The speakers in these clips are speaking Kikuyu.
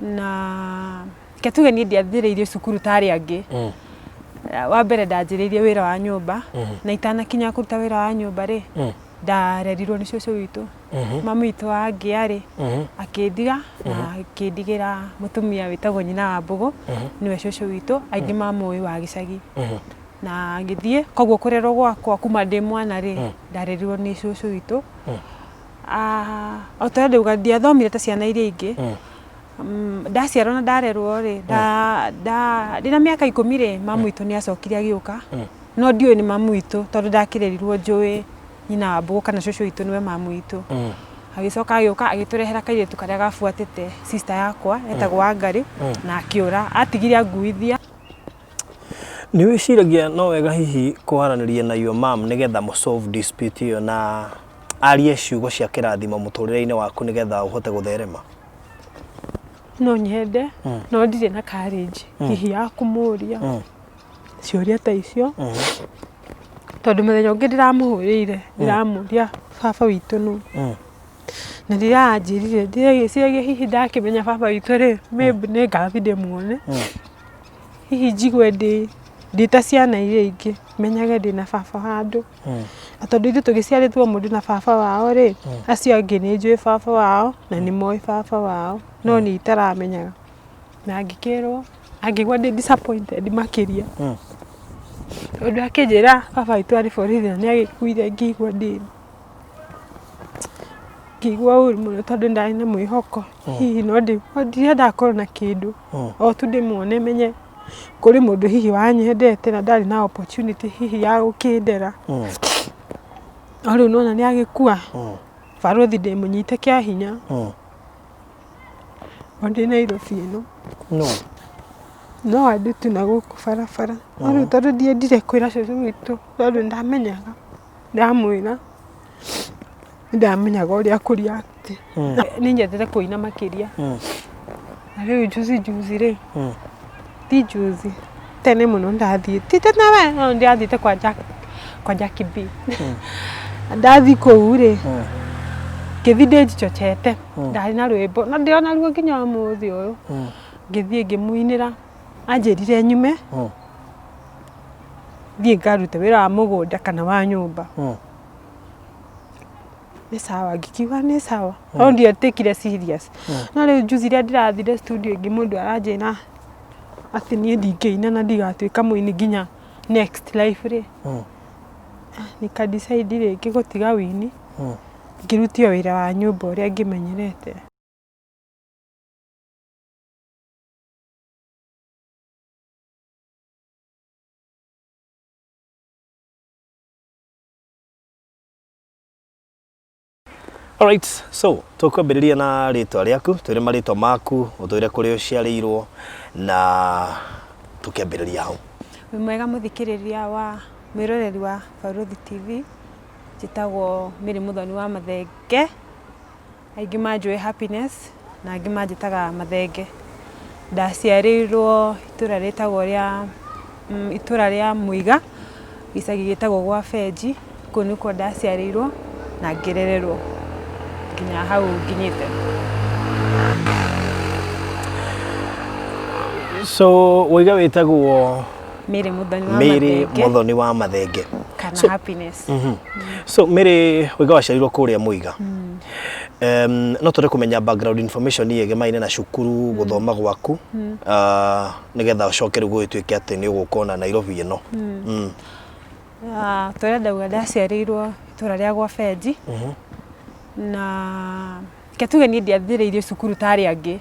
Na reke tuge niĩ ndiathĩrĩirio cukuru ta arĩa angĩ. Wa mbere ndanjĩrĩirie wĩra wa nyũmba, na itanakinya kũruta wĩra wa nyũmba rĩ, ndarerirwo nĩ cũcũ witũ. Mami witũ angĩa rĩ, akĩndiga na akĩndigĩra mũtumia wĩtagwo nyina wa Mbũgũ, nĩwe cũcũ witũ, aingĩ mamũĩ wa gĩcagi. Na ngĩthiĩ, koguo kũrerwo gwakwa kuma ndĩ mwana rĩ, ndarerirwo nĩ cũcũ witũ. Ah, o ta ũrĩa ndauga ndiathomire ta ciana iria ingĩ. Ndaciarwo na ndarerwo rĩ, ndĩna mĩaka 10 rĩ, mamu witũ nĩ acokire agĩũka, no ndiũĩ nĩ mamu witũ tondũ ndakĩrerirwo njũĩ nyina wa Mbũgũ kana cũcũ witũ nĩwe mamu witũ. Agĩcoka agĩũka agĩtũrehera kairĩtu karĩa gabuatĩte sister yakwa etagwo Wangarĩ na akĩũra, atigire anguithia. Nĩ wĩciragia no wega hihi kwaranĩria na your mom nĩgetha mũ solve dispute ĩyo na arie ciugo cia kĩrathimo mũtũrĩre-inĩ waku nĩgetha ũhote gũtherema? No nyende no ndirĩ na courage hihi ya kũmũria ciũria ta icio, tondũ mũthenya ũngĩ ndĩramũhũrĩire ndĩramũria baba witũ nũ, na rĩrĩa anjĩrire ndĩreciragia hihi ndakĩmenya baba witũ rĩ, maybe nĩngathiĩ ndĩmuone, hihi njigue ndĩ ta ciana iria ingĩ, menyage ndĩna baba handũ. Na tondũ ithuĩ tũgĩciarĩtwo mũndũ na baba wao rĩ, acio angĩ nĩ njũĩ baba wao na nĩ moĩ baba wao, no niĩ itaramenyaga. Na ngĩkĩrwo, na ngĩigua ndĩ disappointed makĩria. Tondũ akĩnjĩra baba witũ arĩ borithi na nĩ agĩkuire ngĩigua ndĩ, ngĩigua ũru mũno tondũ ndarĩ na mwĩhoko hihi no ndirendaga korwo na kĩndũ, o tu ndĩmuone menye kũrĩ mũndũ hihi wanyendete na ndarĩ na opportunity hihi ya gũkĩndera. No rĩu nĩwona nĩ agĩkua, barũthi ndĩmũnyite kĩa hinya o ndĩ Nairobi ĩno. No andute na gũkũ barabara. No rĩu tondũ ndiendire kwĩra cũcũ witũ tondũ nĩndamenyaga ndamwĩra nĩndamenyaga ũrĩa akũ react. Nĩ nyendete kũina makĩria. Na rĩu juzi juzi rĩ, ti juzi, tene mũno ndathiĩ, ti tene we, no nĩndathiĩte kwa Jack, kwa Jackie B. Ndathiĩ kũu rĩ, ngĩthiĩ ndĩnjichochete, ndarĩ na rwĩmbo, na ndĩ onaruo nginya ũmũthĩ ũyũ, ngĩthiĩ ngĩmũinĩra, anjĩrire nyume, thiĩ ngarute wĩra wa mũgũnda kana wa nyũmba. Nĩ sawa, ngĩkiuga nĩ sawa, no ndietĩkire serious. No rĩu juzi rĩrĩa ndĩrathire studio ĩngĩ mũndũ aranjĩra atĩ niĩ ndingĩina na ndigatuĩka mũini nginya next life rĩ, nika decide rĩngĩ gũtiga ũini, ngĩrute o wĩra wa nyũmba ũrĩa ngĩmenyerete. Alright, so tũkwambĩrĩria na rĩtwa rĩaku, twĩre marĩtwa maku, ũtwĩre kũrĩa ũciarĩirwo na tũkĩambĩrĩria hau. Wĩ mwega mũthikĩrĩria wa mwĩroreri wa Barũthi TV, njĩtagwo Mary Mũthoni wa Mathenge. Aingĩ manjũĩ Happiness na angĩ manjĩtaga Mathenge. Ndaciarĩirwo itũra rĩtagwo rĩa, itũra rĩa Mũiga, gĩcagi gĩtagwo gwa Benji, kũu nĩkuo ndaciarĩirwo na ngĩrererwo nginya hau nginyĩte. So waiga wĩtagwo Mary Mũthoni wa Mary Mathenge Mũthoni wa Mathenge. kana Happiness. So Mary waiga waciarirwo kũrĩa Mũiga. No twende kũmenya background information yegemaine na cukuru gũthoma gwaku nĩgetha ũcoke rĩu gũgĩtuĩke atĩ nĩ ũgũka ona Nairobi ĩno. Ah, torĩa ndauga ndaciarĩirwo itũra rĩa gwa Benji na reke tuge niĩ ndiathĩrĩirio cukuru ta arĩa angĩ.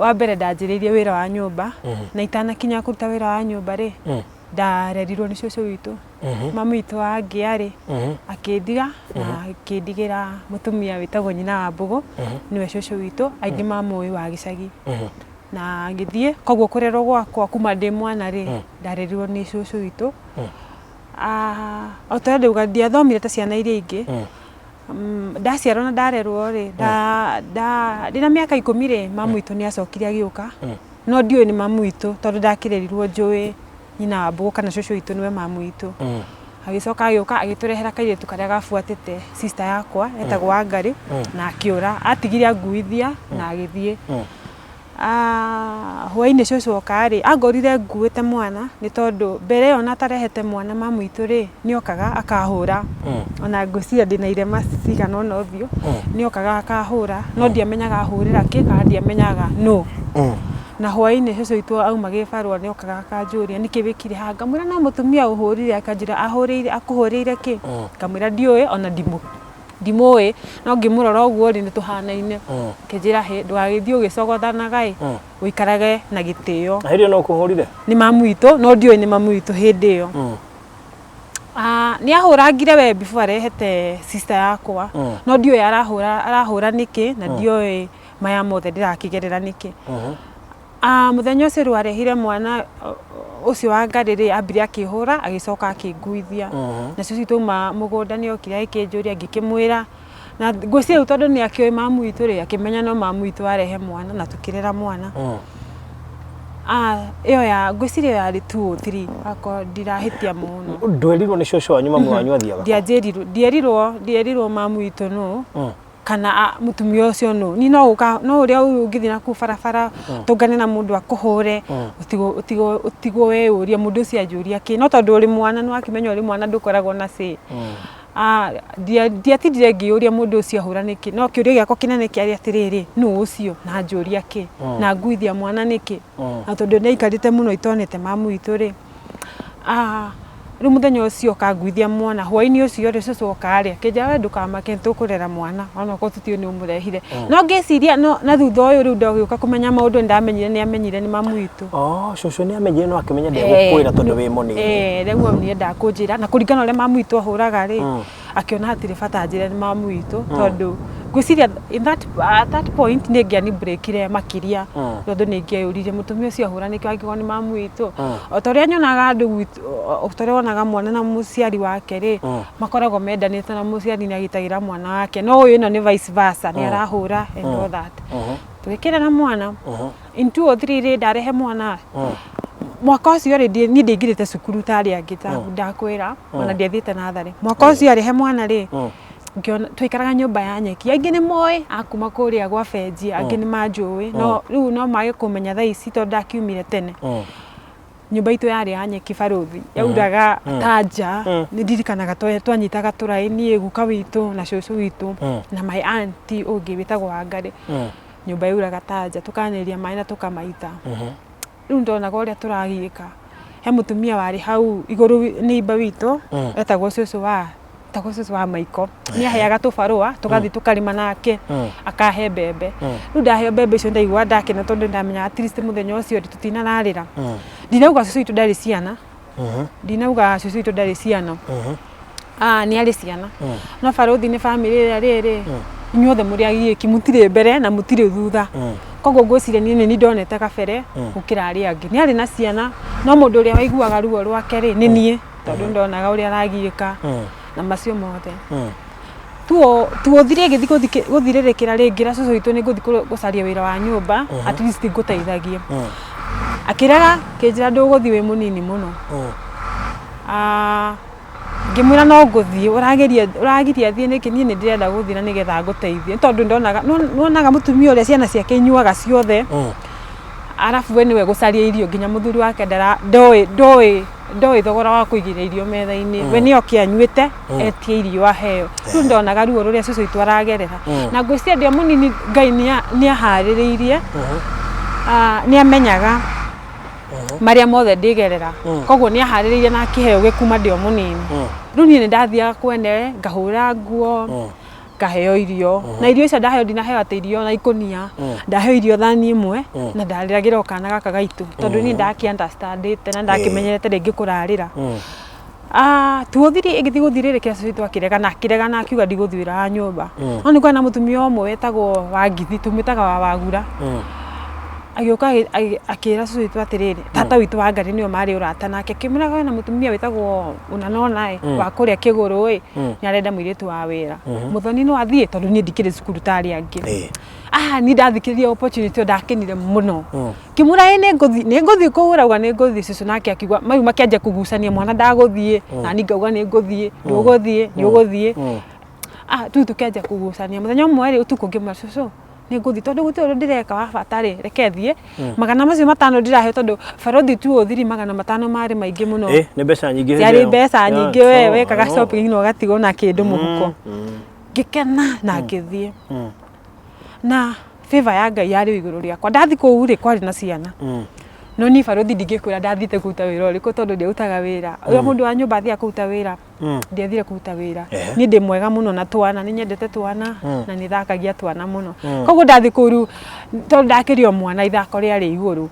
Wa mbere ndanjĩrĩirie wĩra wa nyũmba na itanakinya kũruta wĩra wa nyũmba rĩ, ndarerirwo nĩ cũcũ witũ. Mami witũ angĩa rĩ, akĩndiga na akĩndigĩra mũtumia wĩtagwo nyina wa Mbũgũ, nĩwe cũcũ witũ, aingĩ mamũĩ wa gĩcagi. Na ngĩthiĩ, koguo kũrerwo gwakwa kuma ndĩ mwana rĩ, ndarerirwo nĩ cũcũ witũ. Ah, o ta ũrĩa ndauga ndiathomire ta ciana iria ingĩ. Ndaciarwo na ndarerwo rĩ, ndĩna mĩaka 10 rĩ, mamu witũ nĩ acokire agĩũka, no ndiũĩ nĩ mamu witũ tondũ ndakĩrerirwo njũĩ nyina wa Mbũgũ kana cũcũ witũ nĩwe mamu witũ. Agĩcoka agĩũka agĩtũrehera kairĩtu karĩa gabuatĩte sister yakwa etagwo Wangarĩ na akĩũra, atigire anguithia na agĩthiĩ. Ah, hwainĩ cũcũ oka rĩ, angorire nguĩte mwana nĩ tondũ mbere ĩyo ona atarehete mwana mamu witũ rĩ, nĩ okaga akahũra. Ona ngwĩciria ndĩna irema cigana ũna ũthiũ, nĩ okaga akahũra no ndiamenyaga ahũrĩra kĩ kana ndiamenyaga nũ. Na hwainĩ cũcũ witũ auma gĩbarũa nĩ okaga akanjũria nĩkĩ wĩkire haha, ngamwĩra no mũtumia ũhũrire, akanjĩra ahũrĩire akũhũrĩire kĩ, ngamwĩra ndiũĩ ona ndimũ ndimũĩ no ngĩmũrora ũguo rĩ nĩ tũhanaine. Akĩnjĩra hĩ ndũgagĩthiĩ ũgĩcogothanaga ĩ ũikarage na gĩtĩo. Na hĩndĩ ĩyo no ũkũhũrire? Nĩ mamu witũ no ndiũĩ nĩ mamu witũ hĩndĩ ĩyo. Ah, nĩ ahũrangire we before arehete sister yakwa no ndiũĩ arahũra arahũra nĩkĩ na ndiũĩ maya mothe ndĩrakĩgerera nĩkĩ. Ah, mũthenya ũcio rĩu arehire mwana ũcio wa ngarĩ rĩ ambire akĩhũra agĩcoka akĩnguithia. Na cũcũ twauma mũgũnda nĩ okire agĩkĩnjũria ngĩkĩmwĩra na ngwĩciria rĩu tondũ nĩ akĩũĩ mamu witũ rĩ akĩmenya no mamu witũ arehe mwana na tũkĩrera mwana. Ah, ĩyo ya ngwĩciria ĩyo yarĩ 203 akorwo ndirahĩtia mũno. Ndwerirwo nĩ cũcũ wanyu mamu wanyu athiaga? Ndianjĩrirwo ndierirwo ndierirwo mamu witũ nũ kana mũtumia ũcio nũ. Niĩ no gũka no ũrĩa ũngĩthiĩ na kũu barabara tũngane na mũndũ akũhũre ũtigwo ũtigwo ũtigwo weyũrie mũndũ ũcio anjũria kĩ. No tondũ ũrĩ mwana nĩ wakĩmenya ũrĩ mwana ndũkoragwo na say. Ndiatindire ngĩyũria mũndũ ũcio ahũra nĩkĩ, no kĩũria gĩakwa kĩnene kĩarĩ atĩrĩrĩ, nũ ũcio na anjũria kĩ na anguithia mwana nĩkĩ? Na tondũ nĩ aikarĩte mũno itonete mamu witũ rĩ, rĩu mũthenya ũcio oka anguithia mwana, hwainĩ ũcio rĩ, cũcũ oka rĩ, akĩnjĩra we ndũkamake nĩ tũkũrera mwana onokorwo tũtiũĩ nũ ũmũrehire. No ngĩciria na thutha ũyũ rĩu ndagĩũka kũmenya maũndũ nĩ ndamenyire nĩ amenyire nĩ mamu witũ. Oh, cũcũ nĩ amenyire no akĩmenya ndegũkwĩra tondũ wĩ mũnini. Eh, rĩu nĩ endaga kũnjĩra na kũringana na ũrĩa mamu witũ ahũraga rĩ, akĩona hatirĩ bata anjĩre nĩ mamu witũ tondũ ngwĩciria in that, at that point nĩ ingĩani breakire makĩria tondũ nĩ ingĩeyũririe mũtumia ũcio ahũra nĩkĩ angĩkorwo nĩ mamu witũ. O ta ũrĩa nyonaga andũ gwitũ, o ta ũrĩa wonaga mwana na mũciari wake rĩ, makoragwo mendanĩte na mũciari nĩ agitagĩra mwana wake, no ũyũ ĩno nĩ vice versa, nĩ arahũra and all that. Tũgĩkĩrera mwana in 203 rĩ ndarehe mwana mwaka ũcio rĩ niĩ ndiaingĩrĩte cukuru ta arĩa angĩ ta ndakwĩra ona ndiathiĩte natharĩ mwaka ũcio arehe mwana rĩ ngĩona twaikaraga nyũmba ya nyeki angĩ nĩ moĩ akuma kũrĩa gwa benji angĩ nĩ manjũĩ no rĩu no mage kũmenya thaa ici tondũ ndakiumire tene. Nyũmba itũ yarĩ ya nyeki barũthi yauraga ta nja nĩ ndirikanaga twanyitaga tũraĩ niĩ guka witũ na cũcũ witũ na my auntie ũngĩ wĩtagwo Wangarĩ. Nyũmba yauraga ta nja tũkanĩrĩria maĩ na tũkamaita. Rĩu ndonaga ũrĩa tũragiĩka he mũtumia warĩ hau igũrũ neighbor witũ etagwo cũcũ wa etagwo cũcũ wa Maiko. Nĩ aheaga tũbarũa tũgathiĩ tũkarĩma nake akahe mbembe. Rĩu ndaheo mbembe icio ndaigua ndakena tondũ ndamenyaga at least mũthenya ũcio tũtinararĩra. Ndinauga cũcũ witũ ndarĩ ciana, ndinauga cũcũ witũ ndarĩ ciana. Ah, nĩ arĩ ciana. No barũthi nĩ bamĩrĩ ĩrĩa rĩrĩ inyuothe mũrĩ agiĩki mũtirĩ mbere na mũtirĩ thutha. Koguo ngwĩciria niĩ nĩ niĩ ndonete kabere gũkĩra arĩa angĩ. Nĩ arĩ na ciana no mũndũ ũrĩa waiguaga ruo rwake rĩ nĩ niĩ tondũ ndonaga ũrĩa aragiĩka na macio mothe. Tuo tuothire ĩgĩthiĩ gũthirĩrĩkĩra rĩ ngĩra cũcũ witũ nĩ ngũthiĩ gũcaria wĩra wa nyũmba at least ngũteithagie. Akĩrega akĩnjĩra ndũgũthiĩ wĩ mũnini mũno. Ah, ngĩmwĩra no ngũthiĩ ũrageria ũragiria thiĩ nĩkĩ niĩ nĩ ndĩrenda gũthiĩ na nĩgetha ngũteithie nĩ tondũ ndonaga nĩwonaga mũtumia ũrĩa ciana ciake inyuaga ciothe arabu we nĩwe gũcaria irio nginya mũthuri wake ndara ndoĩ ndoĩ ndoĩ thogora wa kũigĩrĩra irio metha-inĩ we nĩ oke anyuĩte etie irio aheo rĩu ndonaga ruo rũrĩa cũcũ witũ aragerera na ngwĩciria ndĩ o mũnini Ngai nĩ aharĩrĩirie nĩ amenyaga marĩa mothe ndĩgerera koguo nĩ aharĩrĩirie na akĩheo gĩkuma ndĩ o mũnini rĩu niĩ nĩ ndathiaga kwene ngahũra nguo ngaheo irio na irio icio ndaheo ndinaheo atĩ irio na ikũnia ndaheo irio thani ĩmwe na ndarĩragĩra o kana gaka gaitũ tondũ niĩ ndakĩ understandĩte na ndakĩmenyerete rĩngĩ kũrarĩra. Ah, tuothire ĩgĩthiĩ gũthirĩrĩkĩra cũcũ witũ akĩregana akĩregana akiuga ndigũthiĩ wĩra wa nyũmba no nĩ kwarĩ na mũtumia ũmwe wetagwo Wangithi tũmwĩtaga wa Wagura agĩũka akĩra cũcũ witũ atĩrĩrĩ tata witũ Wangarĩ nĩwe marĩ ũrata nake akĩmwĩra kwĩna mũtumia wĩtagwo ũna na ũna ĩ wa kũrĩa Kĩgũrũ ĩ nĩ arenda mũirĩtu wa wĩra Mũthoni no athiĩ tondũ niĩ ndikĩrĩ cukuru ta arĩa angĩ. Ah, niĩ ndathikĩrĩria opportunity ĩyo ndakenire mũno ngĩmwĩra ĩ nĩngũthiĩ nĩngũthiĩ kũu ũrauga nĩngũthiĩ cũcũ nake akiuga mau makĩanjia kũgucania mwana ndagũthiĩ na niĩ ngauga nĩngũthiĩ ndũgũthiĩ nĩũgũthiĩ ah rĩu tũkĩanjia kũgucania mũthenya ũmwe rĩ ũtukũ ngĩmwĩra cũcũ Nĩ ngũthiĩ tondũ gũtirĩ ũndũ ndĩreka wa bata rĩ, reke thiĩ. 500 ndĩraheo tondũ barothi 203 500 marĩ maingĩ mũno. Eh, nĩ mbeca nyingĩ hĩndĩ Ciarĩ ĩyo. mbeca Yeah, nyingĩ we so, wekaga I know. shopping na ũgatigwo na kĩndũ mũhuko. Ngĩkena na ngĩthiĩ. Na favor ya Ngai yarĩ igũrũ rĩakwa. Ndathiĩ kũu rĩ, kwarĩ na ciana. No niĩ barothi ndingĩkwĩra ndathiĩte kũruta wĩra ũrĩkũ tondũ ndiarutaga wĩra. Ũrĩa mũndũ wa nyũmba athiaga kũruta wĩra, ndiathire kũruta wĩra. Niĩ ndĩ mwega mũno na twana, nĩ nyendete twana na nĩ thakagia twana mũno. Koguo ndathiĩ kũu rĩu tondũ ndakĩrĩ o mwana ithako rĩarĩ igũrũ.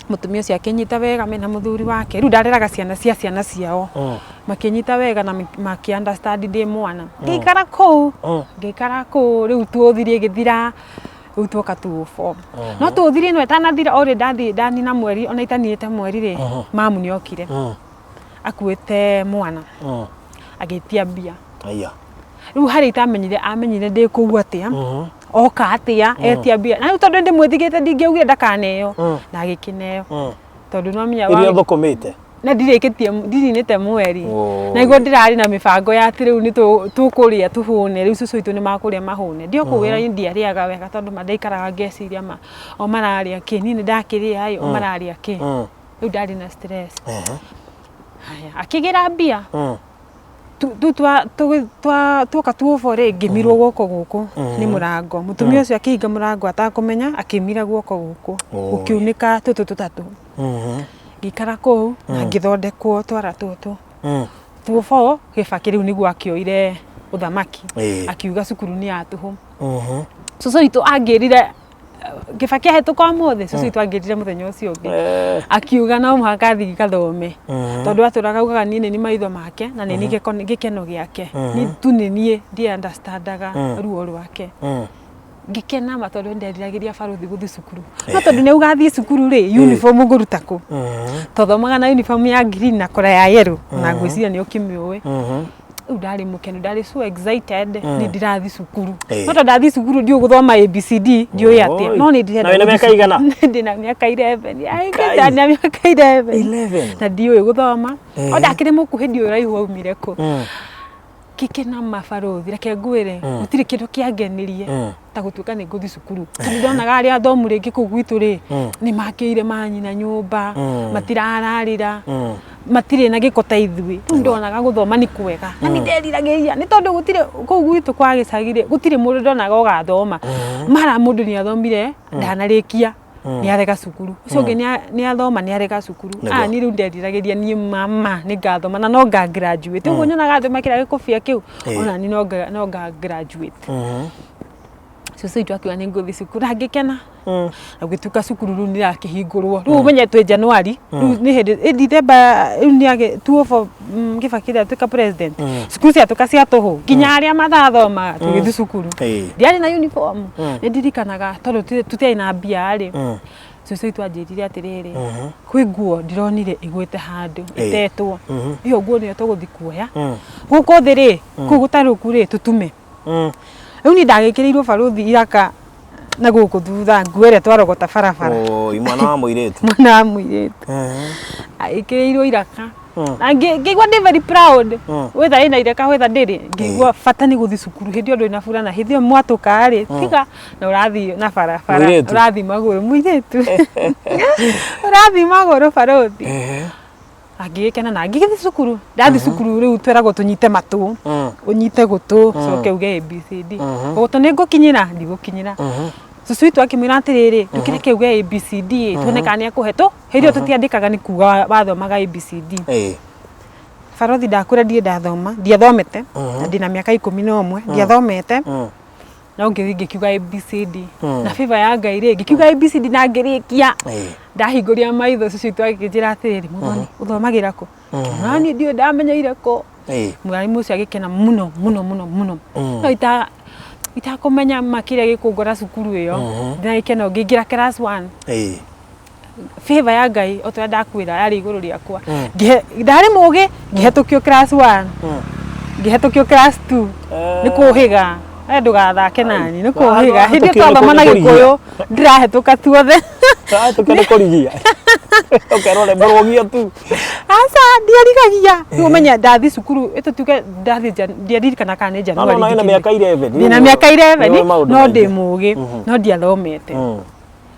Mũtumia ũcio akĩnyita wega mena mũthuri wake. Rĩu ndareraga ciana cia ciana ciao. Makĩnyita wega na makĩ understand ndĩ mwana. Ngĩikara kũu, ngĩikara kũu rĩu 203 ĩgĩthira, rĩu twoka 204. No 203 ĩno ĩtanathira already ndathiĩ ndanina mweri ona itaninĩte mweri rĩ, mamu nĩ okire. Akuĩte mwana. Agĩtia mbia. Aya. Rĩu harĩa itamenyire amenyire ndĩ kũu atĩa, oka atĩa, etia mbia. Na rĩu tondũ ndĩmwĩtigĩte ndingĩaugire ndakaneo, na agĩkĩneo. Tondũ nĩ wamenya Iria ũthũkũmĩte. Na ndirĩkĩtie ndininĩte mweri. Oi. Na nĩguo ndĩrarĩ na mĩbango ya atĩ rĩu nĩ tũkũrĩa tũhũne, rĩu cũcũ witũ nĩ makũrĩa mahũne. Ndĩ o kũu wĩra-inĩ ndiarĩaga wega tondũ ma ndaikaraga ngeciria ma o mararĩa kĩ, niĩ nĩ ndakĩrĩa ĩ, o mararĩa kĩ. Rĩu ndarĩ na stress. Haya, akĩgĩra mbia. Tuoka tuobo rĩ, ngĩmirwo guoko gũkũ nĩ mũrango. Mũtumia ũcio akĩhinga mũrango atakũmenya, akĩmira guoko gũkũ. Gũkiunĩka tũtũ tũtatũ. Ngĩikara kũu na ngĩthondekwo twara tũtũ. 204 Kĩbakĩ rĩu nĩguo akĩoire ũthamaki. Akiuga cukuru nĩ ya tũhũ. Cũcũ witũ angĩrire Kĩbakĩ ahĩtũka ũmũthĩ, cũcũ witũ angĩrire mũthenya ũcio ũngĩ. Akiuga no mũhaka athiĩ ngathome. Tondũ atũraga augaga niĩ nĩ niĩ maitho make na nĩ niĩ gĩkeno gĩake. Niĩ tu nĩ niĩ ndiĩ understandaga ruo rwake. Ngĩkena ma tondũ nĩnderiragĩria barũthi gũthiĩ cukuru. No tondũ nĩ auga athiĩ cukuru rĩ, uniform ngũruta kũ? Twathomaga na uniform ya green na kora ya yellow na ngwĩciria nĩ ũkĩmĩũĩ. Rĩu ndarĩ mũkenu, ndarĩ so excited nĩ ndirathiĩ cukuru. No tondũ ndathiĩ cukuru ndiũĩ gũthoma ABCD, ndiũĩ atĩa. No nĩ ndĩrenda Na wĩna gũthiĩ mĩaka igana? cukuru. Ndĩna mĩaka 11. Ai, Ngai. ndĩna mĩaka 11. 11. Na ndiũĩ gũthoma. O ndakĩrĩ mũkuhĩ ndiũĩ ũraihu waumire kũ. Ngĩkena ma barũthi, reke ngwĩre, gũtirĩ kĩndũ kĩangenirie ta gũtuĩka nĩ ngũthiĩ cukuru. Tondũ ndonaga arĩa athomu rĩngĩ kũu gwitũ rĩ, nĩ makĩire manyina nyũmba, matirararĩra, matirĩ na gĩko ta ithuĩ. Rĩu ndonaga gũthoma nĩ kwega. Na nĩ nderiragĩria, nĩ tondũ gũtirĩ kũu gwitũ kwa gĩcagi rĩ, gũtirĩ mũndũ ndonaga ũgathoma. Mara mũndũ nĩ athomire, ndanarĩkia. Nĩ arega cukuru. Ũcio ũngĩ nĩ athoma nĩ arega cukuru. Ah, niĩ rĩu nderiragĩria niĩ mama nĩ ngathoma na no nga graduate. Ũguo nyonaga andũ mekĩra gĩkobia kĩu, ona niĩ no nga graduate. Cũcũ witũ akiuga nĩ ngũthiĩ cukuru na ngĩkena. Na gũgĩtuĩka cukuru rĩu nĩ ĩrakĩhingũrwo. Rĩu ũmenye twĩ January, rĩu nĩ hĩndĩ, ĩ December rĩu nĩ agĩ 204 Kĩbakĩ atuĩka president. Cukuru ciatuĩka cia tũhũ. Nginya arĩa matathomaga tũgĩthiĩ cukuru. Ndiarĩ na uniform. Nĩ ndirikanaga tondũ tũtiarĩ na mbia rĩ, cũcũ witũ anjĩrire atĩrĩrĩ, kwĩ nguo ndĩronire ĩgwĩte handũ ĩtetwo. Ĩyo nguo nĩyo tũgũthiĩ kuoya. Gũkũ thĩ rĩ, kũu gũtarũku rĩ, tũtume. Rĩu niĩ ndagĩkĩrĩirwo barũthi iraka na gũkũ thutha nguo ĩrĩa twarogota barabara. Oi, mwana wa mũirĩtu. Mwana wa mũirĩtu. Agĩkĩrĩirwo iraka. Na ngĩigua ndĩ very proud. Wetha ĩna iraka wetha ndĩrĩ. Ngĩigua bata nĩ gũthiĩ cukuru. Hĩndĩ ĩyo ndũrĩ na burana. Hĩndĩ ĩyo mwatũka rĩ, tiga na ũrathiĩ na barabara. Mũirĩtu. Ũrathiĩ magũrũ. Mũirĩtu. Ũrathiĩ magũrũ barũthi. Angĩgĩkena na ngĩgĩthiĩ cukuru. Ndathiĩ cukuru rĩu tweragwo tũnyite matũ. Ũnyite gũtũ, ũcoke uge ABCD. Gũtũ nĩ ngũkinyĩra? Ndigũkinyĩra. Cũcũ witũ akĩmwĩra atĩrĩrĩ, ndũkĩreke uge ABCD tuone kana nĩ akũhe tũ. Hĩndĩ ĩyo tũtiandĩkaga nĩ kuga wathomaga ABCD. Barothi ndakwĩra ndirĩ ndathoma, ndiathomete, na ndĩna mĩaka 11, ndiathomete. No ngĩthiĩ ngĩkiuga ABCD. Na favor ya Ngai rĩ, ngĩkiuga ABCD na ngĩrĩkia. Ndahingũria maitho cũcũ witũ agĩkĩnjĩra atĩrĩrĩ, Mũthoni, ũthomagĩra kũ? Ngĩmwĩra niĩ ndiũĩ ndamenyeire kũ. Mwarimũ ũcio agĩkena mũno mũno mũno mũno. No itakũmenya ma kĩrĩa gĩkũngora cukuru ĩyo, ndĩna gĩkeno ngĩingĩra class 1. Favor ya Ngai o ta ũrĩa ndakwĩra yarĩ igũrũ rĩakwa. Ndarĩ mũgĩ ngĩhetũkio class 1. Ngĩhetũkio class 2. Nĩ kũhĩga. We ndũgathake nani, nĩ kũhĩga. Hĩndĩ ĩyo twathoma na Gĩkũyũ ndĩrahetũka tuothe. Ndũrahetũka nĩ kũrigia. Ũkerwo nĩ mũrũgio tu. Aca, ndiarigagia. Rĩu ũmenye ndathi cukuru, ĩtũtuge ndathi ndiaririkana kana nĩ No no January no ĩna nginyire. mĩaka 11. Ndĩna mĩaka Nĩũĩ 11 maũndũ no ndĩ maingĩ. mũgĩ, no ndiathomete.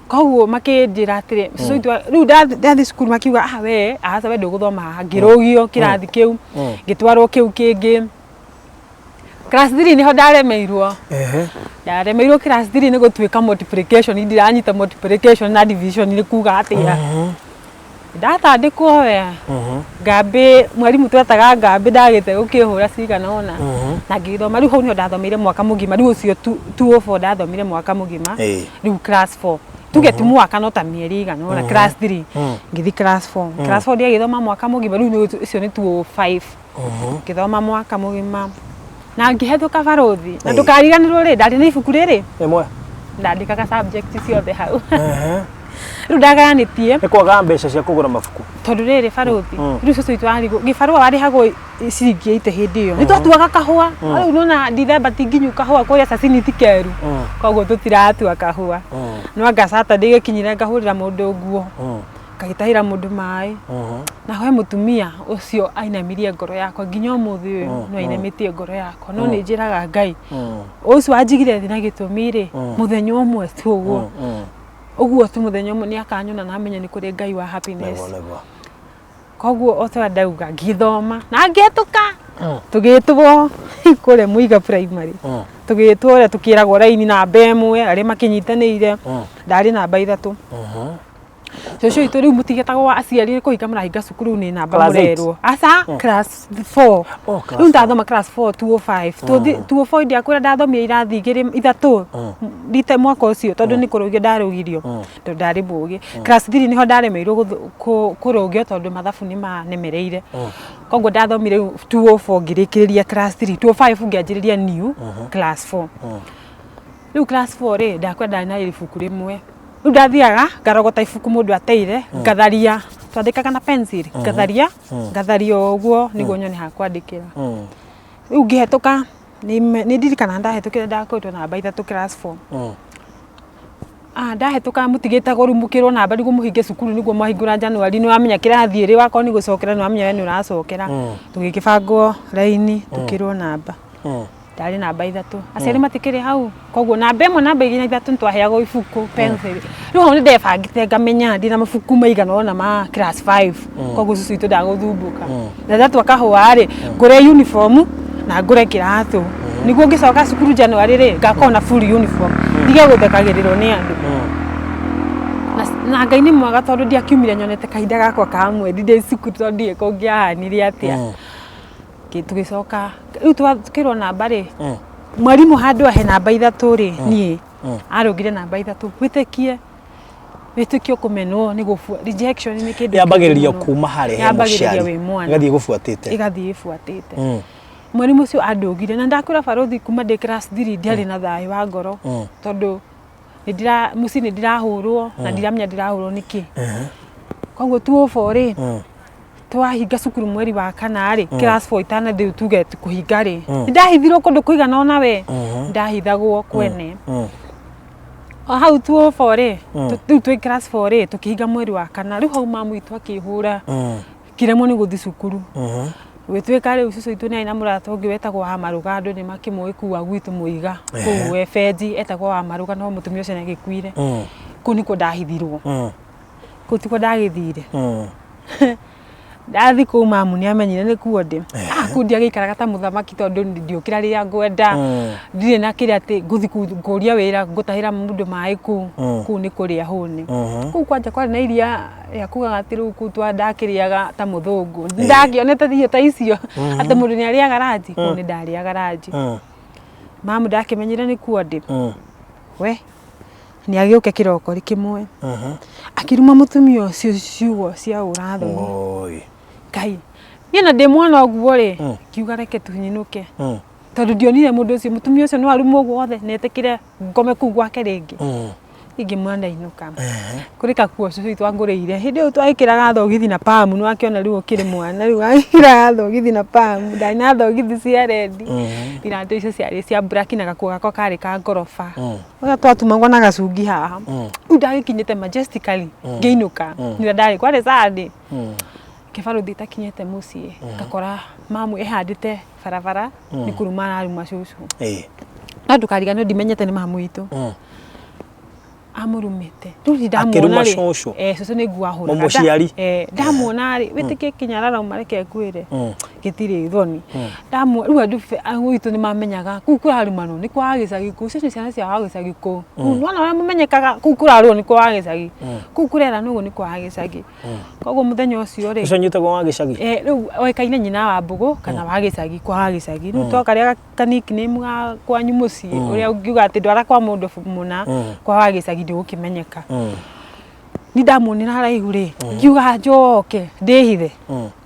Koguo makĩnjĩra atĩrĩ, cũcũ witũ rĩu ndathi cukuru makiuga, ah we, aca we ndũgũthoma haha, ngĩrũgio kĩrathi kĩu, ngĩtwarwo kĩu kĩngĩ. Class 3 nĩho ndaremeirwo. Ndaremeirwo class 3 nĩ gũtuĩka multiplication, ndiranyita multiplication na division nĩ kuga atĩa. Ndatandĩkwo we. Ngambĩ, mwarimũ twetaga ngambĩ ndagĩte gũkĩhũra cigana ũna. Na ngĩgĩthoma, rĩu hau nĩho ndathomeire mwaka mũgima, rĩu ũcio 204 ndathomire mwaka mũgima, rĩu class 4. Tuge ti mwaka no ta mĩeri ĩigana ũna, class 3. Ngĩthiĩ class 4. Class 4 ndiagĩthoma mwaka mũgima, rĩu ũcio nĩ 205. Ngĩthoma mwaka mũgima. Na ngĩhetũka barũthi. Na ndũkariganĩrwo rĩ, ndarĩ na ibuku rĩrĩ. Rĩmwe. Ndandĩkaga subject ciothe hau. Rĩu ndagayanĩtie. Nĩ kwaga mbeca cia kũgũra mabuku. Tondũ rĩrĩ barũthi, rĩu cũcũ witũ arigwo, gĩbarũa warĩhagwo ciringi 80 hĩndĩ ĩyo. Nĩ twatuaga kahũa. Rĩu nĩwona Dithemba ti nginyu kahũa kũrĩa Sasini ti keru. Koguo tũtiratua kahũa. No anga Saturday ĩgĩkinyire ngahũrĩra mũndũ nguo. Ngagĩtahĩra mũndũ maĩ. Na he mũtumia ũcio ainamirie ngoro yakwa nginya ũmũthĩ ũyũ no ainamĩtie ngoro yakwa. No nĩ njĩraga Ngai, ũcio wanjigire thĩ na gĩtũmi rĩ, mũthenya ũmwe tu ũguo. Ũguo tu mũthenya ũmwe nĩ akanyona na amenye nĩ kũrĩ Ngai wa happiness. Nĩguo nĩguo. Koguo o ta ũrĩa ndauga ngĩthoma na ngĩhetũka, tũgĩtwo kũrĩa Mũiga primary. Tũgĩtwo ũrĩa tũkĩragwo raini namba ĩmwe arĩa makĩnyitanĩire, ndarĩ namba 3. Cũcũ witũ rĩu mũtigetagwo aciari kũhinga mũrahinga cukuru nĩ namba Class eight? mũrerwo. Aca, class 4. Oh, class Rĩu ndathoma class 4 205. 204 ndiakwĩra ndathomire irathi igĩrĩ ithatũ rita mwaka ũcio tondũ nĩ kũrũgio ndarũgirio tondũ ndarĩ mũgĩ. Class 3 nĩho ndaremeirwo kũrũgio tondũ mathabu nĩ manemereire. Koguo ndathomire rĩu 204 ngĩrĩkĩrĩria class 3, 205 ngĩanjĩrĩria new class 4. Rĩu class 4 rĩ, ndakwenda ndarĩ na ibuku rĩmwe. Rĩu ndathiaga ngarogota ibuku mũndũ ateire, ngatharia, twandĩkaga na pencil, ngatharia, ngatharia o ũguo nĩguo nyone ha kwandĩkĩra. Rĩu ngĩhetũka, nĩ ndirikanaga ndahetũkire ndakoretwo namba 3 class 4. Ah, ndahetũka mũtigĩtagwo rĩu mũkĩrwo namba nĩguo mũhinge cukuru nĩguo mwahingũra January nĩ wamenya kĩrathi ĩrĩ wakorwo nĩ gũcokera nĩ wamenya we nĩ ũracokera. Tũgĩkĩbangwo raini tũkĩrwo namba. Ndarĩ namba 3. Aciari matikĩrĩ hau. Koguo namba 1, namba 2 na 3 nĩtwaheagwo ibuku, pencil. Rĩu hau nĩndebangĩte ngamenya ndĩna mabuku maigana ũna ma class 5. Koguo cũcũ witũ ndagũthumbũka. Na ndatua kahũa rĩ, ngũre uniform na ngũre kĩratũ. Nĩguo ngĩcoka cukuru January rĩ, ngakorwo na full uniform. Ndige gũthekagĩrĩrwo nĩ andũ. Na Ngai nĩ mwega tondũ ndiakiumire nyonete kahinda gakwa ka mweri ndĩ cukuru tondũ ndiũĩ kũngĩahanire atĩa. Tũgĩcoka rĩu twakĩrwo namba rĩ, mwarimũ handũ ahe namba 3 rĩ, niĩ arũngire namba 3. Wĩtĩkie, wĩtĩkio kũmenwo nĩ gũbua, rejection nĩ kĩndũ Yambagĩrĩria kĩũru mũno. kuma harĩa he Yambagĩrĩria mũciari. wĩ mwana. Ĩgathiĩ ĩgũbuatĩte. Ĩgathiĩ ĩbuatĩte. Mwarimũ ũcio andũngire na ndakwĩra barũthi kuma ndĩ class 3 ndiarĩ na thayũ wa ngoro tondũ mũciĩ nĩ ndirahũrwo na ndiramenya ndĩrahũrwo nĩkĩ. Koguo 204 rĩ, twahinga cukuru mweri wa kana rĩ, class 4 itanathiĩ tuge kũhinga rĩ, nĩndahithirwo kũndũ kũigana ũna we, ndahithagwo kwene. O hau 204 rĩ, rĩu twĩ class 4 rĩ, tũkĩhinga mweri wa kana, rĩu hau mamu witũ akĩhũra, ngĩremwo nĩ gũthiĩ cukuru. Gũgĩtuĩka rĩu cũcũ witũ nĩ arĩ na mũrata ũngĩ wetagwo wa Marũga, andũ nĩ makĩmũĩ kũu gwitũ Mũiga, kũu Benji, etagwo wa Marũga no mũtumia ũcio nĩ agĩkuire. Kũu nĩkuo ndahithirwo. Kũu tikuo ndagĩthire. Ndathiĩ kũu mamu nĩ amenyire nĩkuo ndĩ. Ah, kũu ndiagĩikaraga ta mũthamaki tondũ ndiũkĩra rĩrĩa ngwenda. Ndirĩ na kĩrĩa atĩ ngũthiĩ kũria wĩra ngũtahĩra mũndũ maĩ kũu. Kũu nĩ kũrĩa hũni. Kũu kwanja kwarĩ na iria rĩa kugaga atĩ rĩu kũu ndakĩrĩaga ta mũthũngũ. Ndakĩonete irio ta icio atĩ mũndũ nĩ arĩaga ranji. Kũu nĩ ndarĩaga ranji. Mamu ndakĩmenyire nĩkuo ndĩ. We nĩ agĩũke kĩroko kĩmwe. Akĩruma mũtumia ũcio ciugo cia ũrathoni. Ngai, niĩ na ndĩ mwana ũguo rĩ, ngiuga reke tunyinũke. Tondũ ndionire mũndũ ũcio, mũtumia ũcio no arumwo ũguo wothe na etĩkĩre ngome kũu gwake rĩngĩ. Ingĩmuona ndainũka. Kũrĩ kakuo cũcũ witũ angũrĩire. Hĩndĩ ĩyo twagĩkĩraga thogithi na pamu, nĩ wakĩona rĩu ũkĩrĩ mwana, rĩu wagĩkĩraga thogithi na pamu. Ndarĩ na thogithi cia rendi. Iratũ icio ciarĩ cia black na gakuo gakwa karĩ ka ngoroba. Ũrĩa twatumagwo na gacungi haha. Rĩu ndagĩkinyĩte majestically ngĩinũka. Nĩrĩo ndarĩ kwarĩ Sunday. Kĩbarũthi itakinyĩte mũciĩ ngakora mamu ehandĩte barabara nĩ kũruma araruma cũcũ. No ndũkariganĩrwo ndimenyete nĩ mamu witũ. Amũrumĩte. Rĩu niĩ ndamuona Akĩruma rĩ, cũcũ? Eh, cũcũ nĩ nguo ahũraga. Mũmũciari? Eh, ndamuona rĩ, wĩtĩkie kĩnyararo mareke ngwĩre. Gĩtirĩ thoni. Ndamuona, rĩu andũ a gwitũ nĩ mamenyaga kũu kũrarumanwo nĩ kwa gĩcagi kũu, icio nĩ ciana cia wa gĩcagi kũu. Rĩu nĩwona ũrĩa mũmenyekaga kũu kũrarũo nĩ kwa wa gĩcagi. Kũu kũreranwo ũguo nĩ kwa wa gĩcagi. Koguo mũthenya ũcio rĩ, Ũcio nyitagwo wa gĩcagi? Eh, rĩu oĩkaine nyina wa mbũgũ kana wa gĩcagi kwa wa gĩcagi. Rĩu to karĩa ka nickname ga kwanyu mũciĩ ũrĩa ũngiuga atĩ ndwara kwa mũndũ mũna kwa wa gĩcagi ndũgũkĩmenyeka. Ni ndamuonire haraihu rĩ, ngiuga njoke ndĩhithe.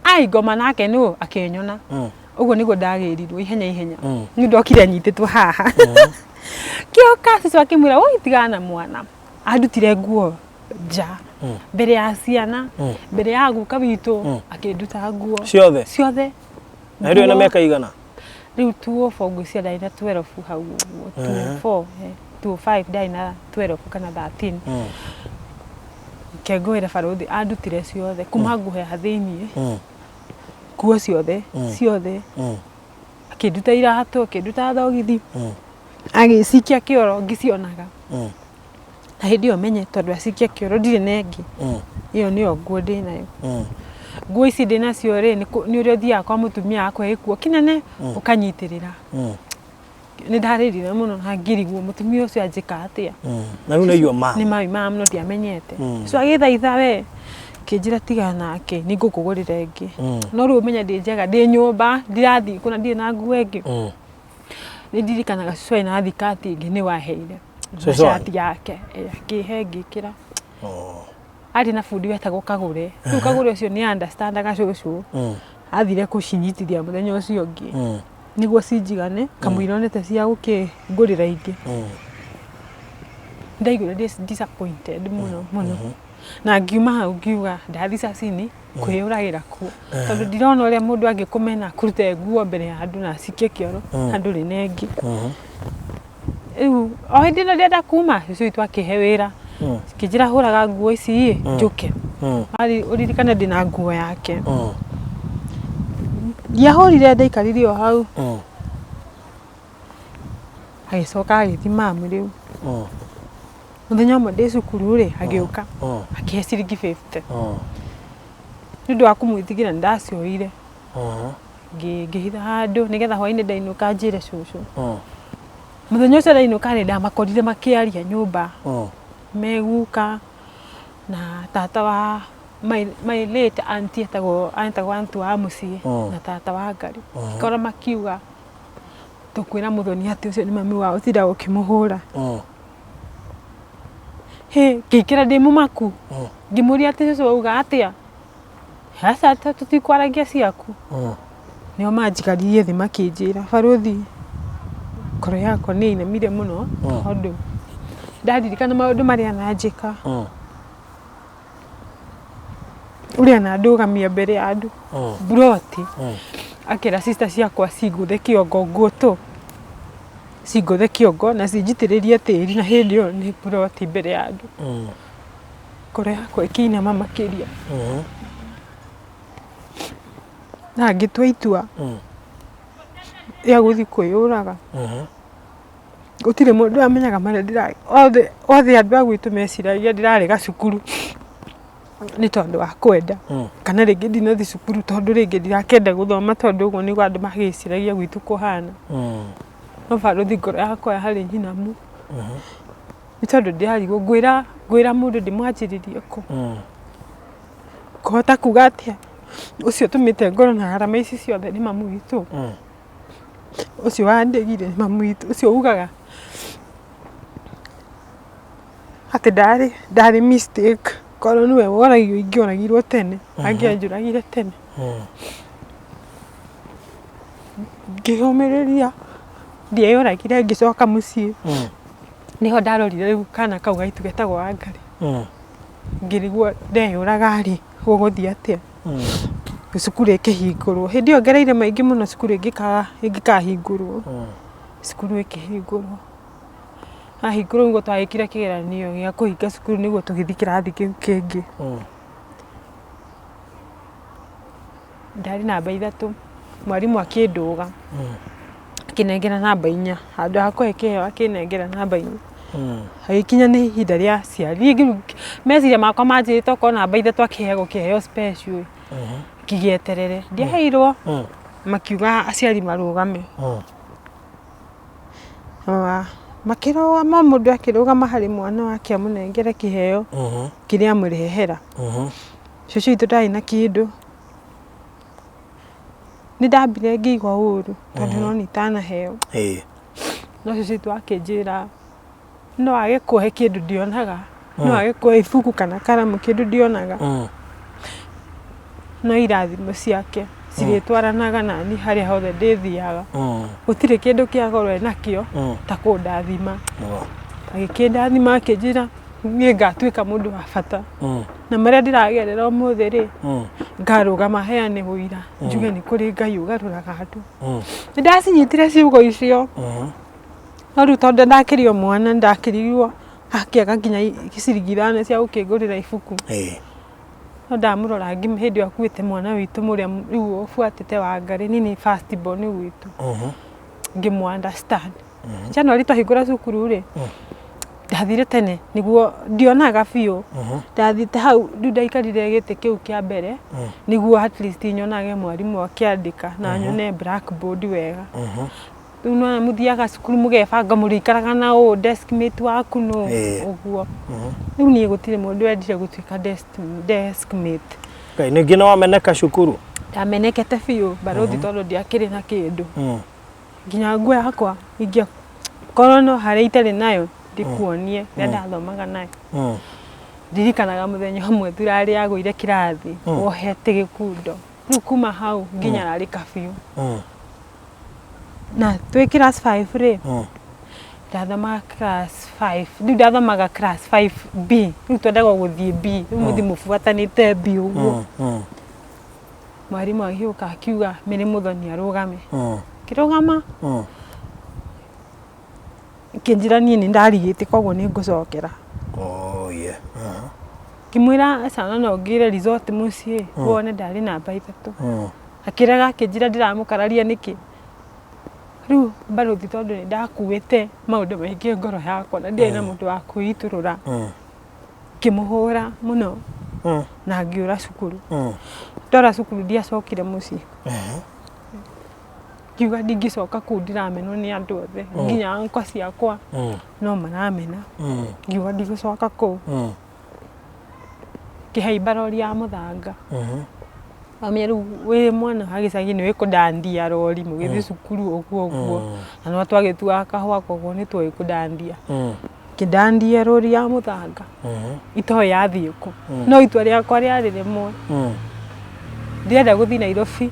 Ai ngoma nake nũ akĩnyona. Ũguo nĩguo ndagĩrirwo ihenya ihenya. Nĩ ndokire nyitĩtwo haha. Kĩoka cũcũ akĩmwĩra woi tigana na mwana. Andutire nguo nja mbere ya ciana mbere ya guka witũ akĩnduta nguo Ciothe? ciothe. Na hĩndĩ ĩyo na Nguo. mĩaka igana? Rĩu 204 ngwĩciria ndarĩ na 12 hau ũguo 204 205 ndarĩ na 12 kana 13. Reke ngwĩre barũthi andutire ciothe kuma nguo ya thĩiniĩ nguo ciothe ciothe akĩnduta iratũ akĩnduta thogithi agĩcikia kĩoro ngĩcionaga. Na hĩndĩ ĩyo menye tondũ acikia kĩoro ndirĩ na ĩngĩ. Ĩyo nĩyo nguo ndĩnayo. Nguo ici ndĩnacio rĩ, nĩ ũrĩa ũthiaga kwa mũtumia akũhe gĩkuo kĩnene ũkanyitĩrĩra. Nĩ ndarĩrire mũno na ngĩrigwo mũtumia ũcio anjĩka atĩa. Na rĩu nĩ your mom. Nĩ my mom no ndiamenyete. So agĩthaitha we, akĩnjĩra tigana nake nĩ ngũkũgũrĩra ĩngĩ. No rĩu ũmenye ndĩ njega ndĩ nyũmba ndirathiĩ kũ na ndirĩ na nguo ĩngĩ. Nĩ ndirikanaga cũcũ arĩ na thikati ĩngĩ nĩ waheire. Na Cũcũ wanyu? cati yake akĩhe ngĩkĩra. Arĩ na bundi wetagwo Kagũre. Rĩu Kagũre ũcio nĩ understandaga cũcũ. Athire kũcinyitithia mũthenya ũcio ũngĩ. Nĩguo cinjigane kamũira onete cia gũkĩngũrĩra ingĩ. Ndaiguire ndĩ disappointed mũno mũno. Na ngiuma hau ngiuga ndathiĩ cacini kwĩyũragĩra kuo. Tondũ ndirona ũrĩa mũndũ angĩkũmena akũrute nguo mbere ya andũ na acikie kĩoro na ndũrĩ na ĩngĩ. Rĩu o hĩndĩ ĩno ndĩrenda kuma cũcũ witũ akĩhe wĩra. Akĩnjĩra hũraga nguo ici ĩ njũke. Ũririkane ndĩna nguo yake. Ndiahũrire ndaikarire o hau. Agĩcoka agĩthiĩ mamu rĩu. Mũthenya ũmwe ndĩ cukuru rĩ agĩũka akĩhe ciringi 50. Nĩ ũndũ wa kũmwĩtigĩra nĩ ndacioire. Ngĩhitha handũ nĩgetha hwainĩ ndainũka njĩre cũcũ. Mũthenya ũcio ndainũka rĩ ndamakorire makĩaria nyũmba. Me guka na tata wa my late auntie etagwo auntie wa mũciĩ na tata wa Ngarĩ. Ngĩkora makiuga tũkwĩra Mũthoni atĩ ũcio nĩ mami wao ũtindaga ũkĩmũhũra. Hĩ ngĩingĩra ndĩ mũmaku ngĩmũria atĩ cũcũ wauga atĩa? Aca tũtikwaragia ciaku. Nĩo manjikaririe thĩ makĩnjĩra barũthi ngoro yakwa nĩ ĩinamire mũno tondũ ndaririkana maũndũ marĩa ananjĩka. Ũrĩa anandũgamia mbere ya andũ mburoti akĩra sister ciakwa cingũthe kĩongo ngũtũ cingũthe kĩongo na cinjitĩrĩrie tĩri na hĩndĩ ĩyo nĩ mburoti mbere ya andũ. Ngoro yakwa ĩkĩinama makĩria. Na ngĩtua itua rĩa gũthiĩ kwĩyũraga. Gũtirĩ mũndũ wamenyaga marĩa ndĩra othe othe andũ a gwitũ meciragia ndĩrarega cukuru nĩ tondũ wa kwenda kana rĩngĩ ndinathiĩ cukuru tondũ rĩngĩ ndirakĩenda gũthoma tondũ ũguo nĩguo andũ magĩciragia gwitũ kũhana. No barũthi ngoro yakwa yarĩ nyinamu nĩ tondũ ndĩrarigwo ngwĩra ngwĩra mũndũ ndĩmwanjĩrĩrie kũ. Ngũhota kuga atĩa ũcio ũtũmĩte ngorwo na ngarama ici ciothe nĩ mamu witũ. Ũcio wandĩgire nĩ mamu witũ, ũcio ugaga atĩ ndarĩ ndarĩ mistake korwo nĩwe woragirwo ingĩoragirwo tene, angĩanjũragire tene. Ngĩũmĩrĩria, ndieyũragire ngĩcoka mũciĩ. Nĩho ndarorire rĩu kana kau gaitũ getagwo Wangarĩ. Ngĩrigwo ndeyũraga rĩ gũgũthiĩ atĩa. Cukuru ĩkĩhingũrwo. Hĩndĩ ĩyo ngereire maingĩ mũno cukuru ĩngĩkahingũrwo. Cukuru ĩkĩhingũrwo. Yahingũrwo nĩguo twagĩkire kĩgeranio gĩa kũhinga cukuru nĩguo tũgĩthiĩ kĩrathi kĩu kĩngĩ. Ndarĩ namba 3, mwarimũ akĩndũga, akĩnengera namba 4, handũ ha kũhe kĩheo akĩnengera namba 4. Agĩkinya nĩ ihinda rĩa aciari, niĩ meciria makwa manjĩrĩte okorwo namba 3 akĩheagwo kĩheo special ngĩgĩeterere, ndiaheirwo, makiuga aciari marũgame. Makĩrũgama o mũndũ akĩrũgama harĩ mwana wake amũnengere kĩheo kĩrĩa amũrehera. Cũcũ witũ ndarĩ na kĩndũ. Nĩ ndambire ngĩigua ũru tondũ no nĩ itanaheo. No cũcũ witũ akĩnjĩra no age kũhe kĩndũ ndionaga, no age kũhe ibuku kana karamu kĩndũ ndionaga. No irathimo ciake cirĩtwaranaga nani harĩa hothe ndĩthiaga. Gũtirĩ kĩndũ kĩa goro enakĩo ta kũndathima. Agĩkĩndathima akĩnjĩra niĩ ngatuĩka mũndũ wa bata. Na marĩa ndĩragerera ũmũthĩ rĩ, ngarũgama heane ũira njuge nĩ kũrĩ Ngai ũgarũraga andũ. Nĩ ndacinyitire ciugo icio. No rĩu tondũ ndakĩrĩ o mwana nĩndakĩrirwo akĩaga nginya ciringi 5 cia gũkĩngũrĩra ibuku. No ndamũrora hĩndĩ ĩyo akuĩte mwana witũ mũrĩa rĩu ũbuatĩte Wangarĩ, niĩ nĩ first born gwitũ. Ngĩmũ understand. January twahingũra cukuru rĩ, ndathire tene nĩguo ndionaga biũ. Ndathiĩte hau rĩu ndaikarire gĩtĩ kĩu kĩa mbere nĩguo at least nyonage mwarimũ akĩandĩka na nyone blackboard wega. Rĩu nĩwona mũthiaga cukuru mũgebanga mũrĩikaraga na ũũ desk mate waku nũ ũguo. Rĩu niĩ gũtirĩ mũndũ wendire gũtuĩka desk mate. Ngai, ningĩ nĩ wameneka cukuru? Ndamenekete biũ barũthi tondũ ndiakĩrĩ na kĩndũ. Nginya nguo yakwa ingĩkorwo no harĩa itarĩ nayo ndĩkuonie rĩrĩa ndathomaga nayo. Ndirikanaga mũthenya ũmwe thurarĩ yagũire kĩrathi wohete gĩkundo. Rĩu kuma hau nginyararĩka biũ. Na twĩ class 5 rĩ, ndathomaga class 5, rĩu ndathomaga class 5B, rĩu twendagwo gũthiĩ B, rĩu mũthiĩ mũbuatanĩte B ũguo. Mwarimũ agĩũka akiuga Mary Muthoni arũgame. Ngĩrũgama, akĩnjĩra niĩ nĩ ndarigĩte koguo nĩ ngũcokera. Ngĩmwĩra aca no ngĩre result mũciĩ wone ndarĩ namba 3. Akĩrega akĩnjĩra ndĩramũkararia nĩkĩ. Rĩu barũthi tondũ nĩ ndakuĩte maũndũ maingĩ ngoro yakwa na ndiarĩ na mũndũ wa kwĩitũrũra, ngĩmũhũra mũno na ngĩũra cukuru. Ndora cukuru ndiacokire mũciĩ. Ngiuga ndingĩcoka kũu ndĩramenwo nĩ andũ othe, nginya ankwa ciakwa no maramena. Ngiuga ndigũcoka kũu. Ngĩhaimba rori ya mũthanga. Wamenya rĩu wĩ mwana wa gĩcagi nĩ wĩkũndandia rori mũgĩthiĩ cukuru ũguo ũguo. Na no twagĩtuaga kahũa koguo nĩ twoĩ kũndandia. Ngĩndandia rori ya mũthanga. Itoĩ yathiĩ kũ. No itua rĩakwa rĩarĩ rĩmwe. Ndĩrenda gũthiĩ Nairobi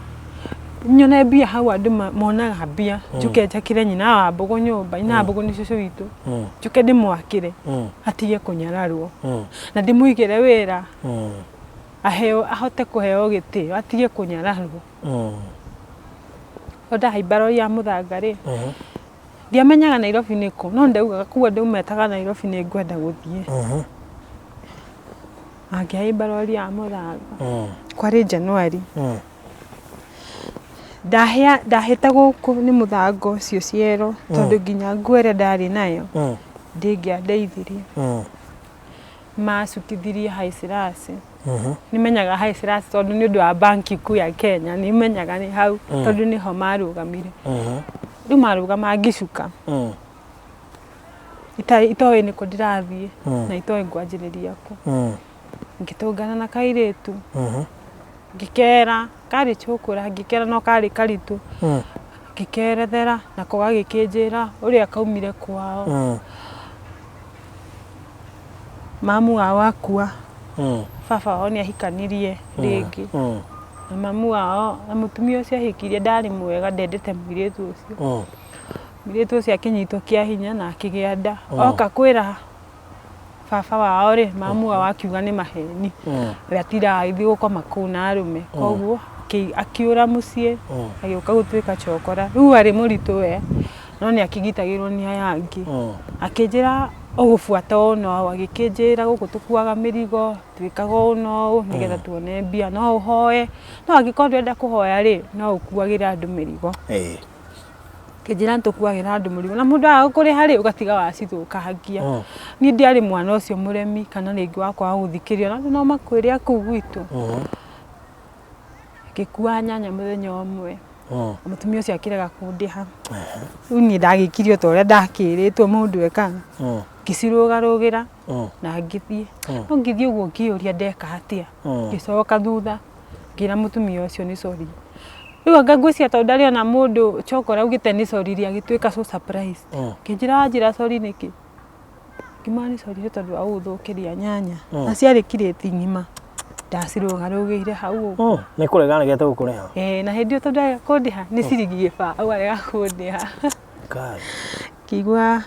nyone mbia hau andũ monaga mbia. Njũke njakĩre nyina wa Mbũgũ nyũmba. Nyina wa Mbũgũ nĩ cũcũ witũ. Njũke ndĩmwakĩre atige kũnyararwo. Na ndĩmũigĩre wĩra. Aheo ahote kũheo gĩtĩo atige kũnyararwo. No ndahaimba rori ya mũthanga rĩ, ndiamenyaga Nairobi nĩ kũ, no ndaugaga kũu andũ metaga Nairobi nĩ ngwenda gũthiĩ. Na ngĩhaimba rori ya mũthanga. Kwarĩ January. Ndahĩte gũkũ nĩ mũthanga ũcio ciero tondũ nginya nguo ĩrĩa ndarĩ nayo ndĩngĩandeithirie. Macukithirie high class. Nĩmenyaga high class tondũ nĩ ũndũ wa banki kuu ya Kenya, nĩmenyaga nĩ hau tondũ nĩho marũgamire. Rĩu marũgama ngĩcuka. Itoĩ nĩkũ ndĩrathiĩ na itoĩ ngwanjĩrĩria kũ. Ngĩtũngana na kairĩtu, ngĩkera, karĩ cũkũra, ngĩkera no karĩ karitũ. Ngĩkerethera nako gagĩkĩnjĩra ũrĩa kaumire kwao. Mamu wao akua, baba wao nĩ ahikanirie rĩngĩ. Na mamu wao na mũtumia ũcio ahikirie ndarĩ mwega, ndendete mũirĩtu ũcio. Mũirĩtu ũcio akĩnyitwo kĩa hinya na akĩgĩa nda. Oka kwĩra baba wao rĩ, mamu wao akiuga nĩ maheni. We atindaga agĩthiĩ gũkoma kũu na arũme. Koguo akĩũra mũciĩ agĩũka gũtuĩka chokora. Rĩu arĩ mũritũ we, no nĩ akĩgitagĩrwo nĩ aya angĩ. Akĩnjĩra ũgũbuata ũũ na ũũ, agĩkĩnjĩra gũkũ tũkuaga mĩrigo, twĩkaga ũũ na ũũ nĩgetha tuone mbia. No ũhoe, no angĩkorwo ndũrenda kũhoya rĩ, no ũkuagĩre andũ mĩrigo. Ngĩnjĩra nĩ tũkuagĩra andũ mũrigo na mũndũ aga gũkũrĩha rĩ ũgatiga wacithũkangia. Niĩ ndiarĩ mwana ũcio mũremi kana rĩngĩ wa kwaga gũthikĩrĩria na andũ no makwĩre a kũu gwitũ. Ngĩkua nyanya mũthenya ũmwe na mũtumia ũcio akĩrega kũndĩha. Rĩu niĩ ndagĩkire o ta ũrĩa ndakĩrĩtwo mũndũ ekaga, ngĩcirũgarũgĩra na ngĩthiĩ. No ngĩthiĩ ũguo ngĩyũria ndeka atĩa, ngĩcoka thutha ngĩra mũtumia ũcio nĩ sorry. Rĩu anga ngwĩciria tondũ ndarĩ ona mũndũ chokora augĩte nĩ sorry rĩ, agĩtuĩka so surprised. Akĩnjĩra wanjĩra sorry nĩkĩ? Ngĩmwĩra nĩ sorry nĩ tondũ wa gũgũthũkĩria nyanya. Na ciarĩ kirĩti ng'ima ndacirũgarũgĩire hau ũguo. Nĩ kũrega aregete gũkũrĩha? Ĩĩ na hĩndĩ ĩyo tondũ arega kũndĩha nĩ ciringi gĩbaũ arega kũndĩha. Ngai. Ngĩigua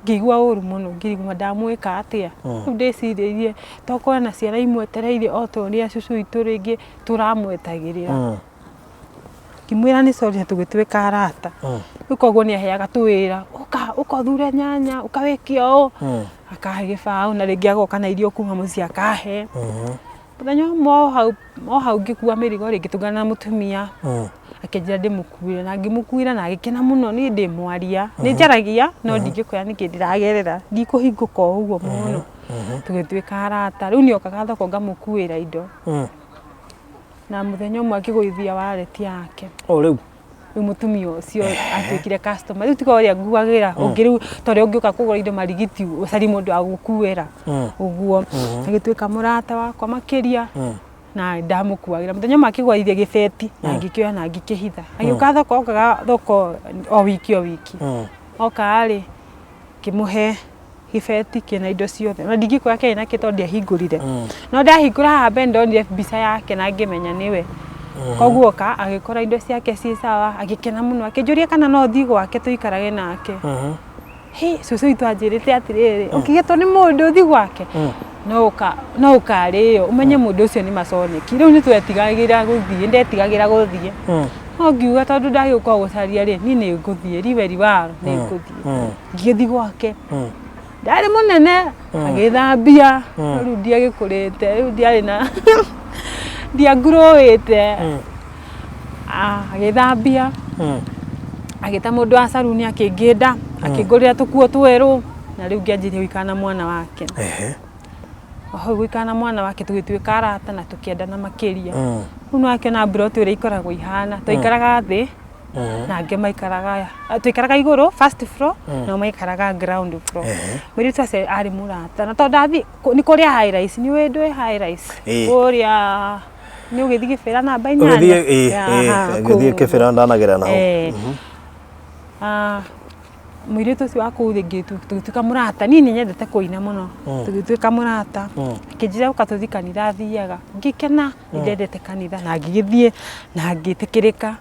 ngĩigua ũru mũno ngĩigua ndamwĩka atĩa. Rĩu ndĩcirĩrie tokorwo ena ciana imwetereire o ta ũrĩa cũcũ witũ rĩngĩ tũramwetagĩrĩra. Ngĩmwĩra nĩ sorry na tũgĩtuĩka arata. Rĩu koguo nĩ aheaga tũwĩra, ũka ũka ũthure nyanya, ũka wĩke ũũ, akahe gĩbaũ na rĩngĩ agoka na irio kuma mũciĩ akahe. Mũthenya ũmwe o hau o hau ngĩkua mĩrigo rĩ, ngĩtũngana na mũtumia, akĩnjĩra ndĩmũkuĩre na ngĩmũkuĩra na agĩkena mũno, niĩ ndĩ mwaria, nĩ njaragia no ndingĩkwĩra nĩkĩ ndĩragerera, ndikũhingũka o ũguo mũno. Tũgĩtuĩka arata, rĩu nĩ okaga thoko ngamũkuĩra indo. Na mũthenya ũmwe akĩgũithia wallet yake. O rĩu? Rĩu mũtumia ũcio atuĩkire customer. Rĩu tiga ũrĩa nguagĩra, ũngĩ rĩu ta ũrĩa ũngĩũka kũgũra indo marigiti ũcarie mũndũ wa gũgũkuĩra ũguo. Agĩtuĩka mũrata wakwa makĩria na ndamũkuagĩra. Mũthenya ũmwe akĩgũithia gĩbeti na ngĩkĩoya na ngĩkĩhitha. Agĩũka thoko, okaga thoko o wiki o wiki. Oka rĩ, ngĩmũhe gĩbeti kĩna indo ciothe na ndingĩkwĩra kĩarĩ nakĩ tondũ ndiahingũrire no ndahingũra haha mbere ndonire mbica yake na ngĩmenya nĩwe koguo oka agĩkora indo ciake ciĩ sawa agĩkena mũno akĩnjũria kana no thiĩ gwake tũikarage nake Hĩ, cũcũ witũ anjĩrĩte atĩrĩrĩ ũkĩgetwo nĩ mũndũ ũthiĩ gwake no ũka no ũkarĩo ũmenye mũndũ ũcio nĩ maconeki rĩu nĩ twetigagĩra gũthiĩ ndetigagĩra gũthiĩ no ngiuga tondũ ndagĩũka gũcaria rĩ niĩ nĩ ngũthiĩ riwe riwaro nĩ ngũthiĩ ngĩgĩthiĩ gwake ndarĩ mũnene agĩthambia no rĩu ndiagĩkũrĩte rĩu ndiarĩ na ndiangurũĩte agĩthambia agĩta mũndũ wa caruni akĩngĩnda akĩngũrĩra tũkuo twerũ na rĩu ngĩanjĩrĩria gũikara na mwana wake o hau gũikara na mwana wake tũgĩtuĩka arata na tũkĩendana makĩria rĩu nĩwakĩona mburoti ũrĩa ikoragwo ihana twaikaraga thĩ na angĩ maikaraga twaikaraga igũrũ first floor nao maikaraga ground floor mũirĩtu ũcio arĩ mũrata na tondũ ndathiĩ nĩ kũrĩa high rise nĩ ũĩ ndũĩ high rise kũrĩa nĩ ũgĩthiĩ Kĩbĩra namba inyanya Ũgĩthiĩ ĩĩ ĩĩ ngĩthiĩ Kĩbĩra ndanagera naho. Ah, mũirĩtu ũcio wa kũu rĩngĩ tũgĩtuĩka mũrata niĩ nĩ nyendete kũina mũno tũgĩtuĩka mũrata akĩnjĩra ũka tũthiĩ kanitha thiaga ngĩkena nĩ ndendete kanitha na ngĩgĩthiĩ na ngĩtĩkĩrĩka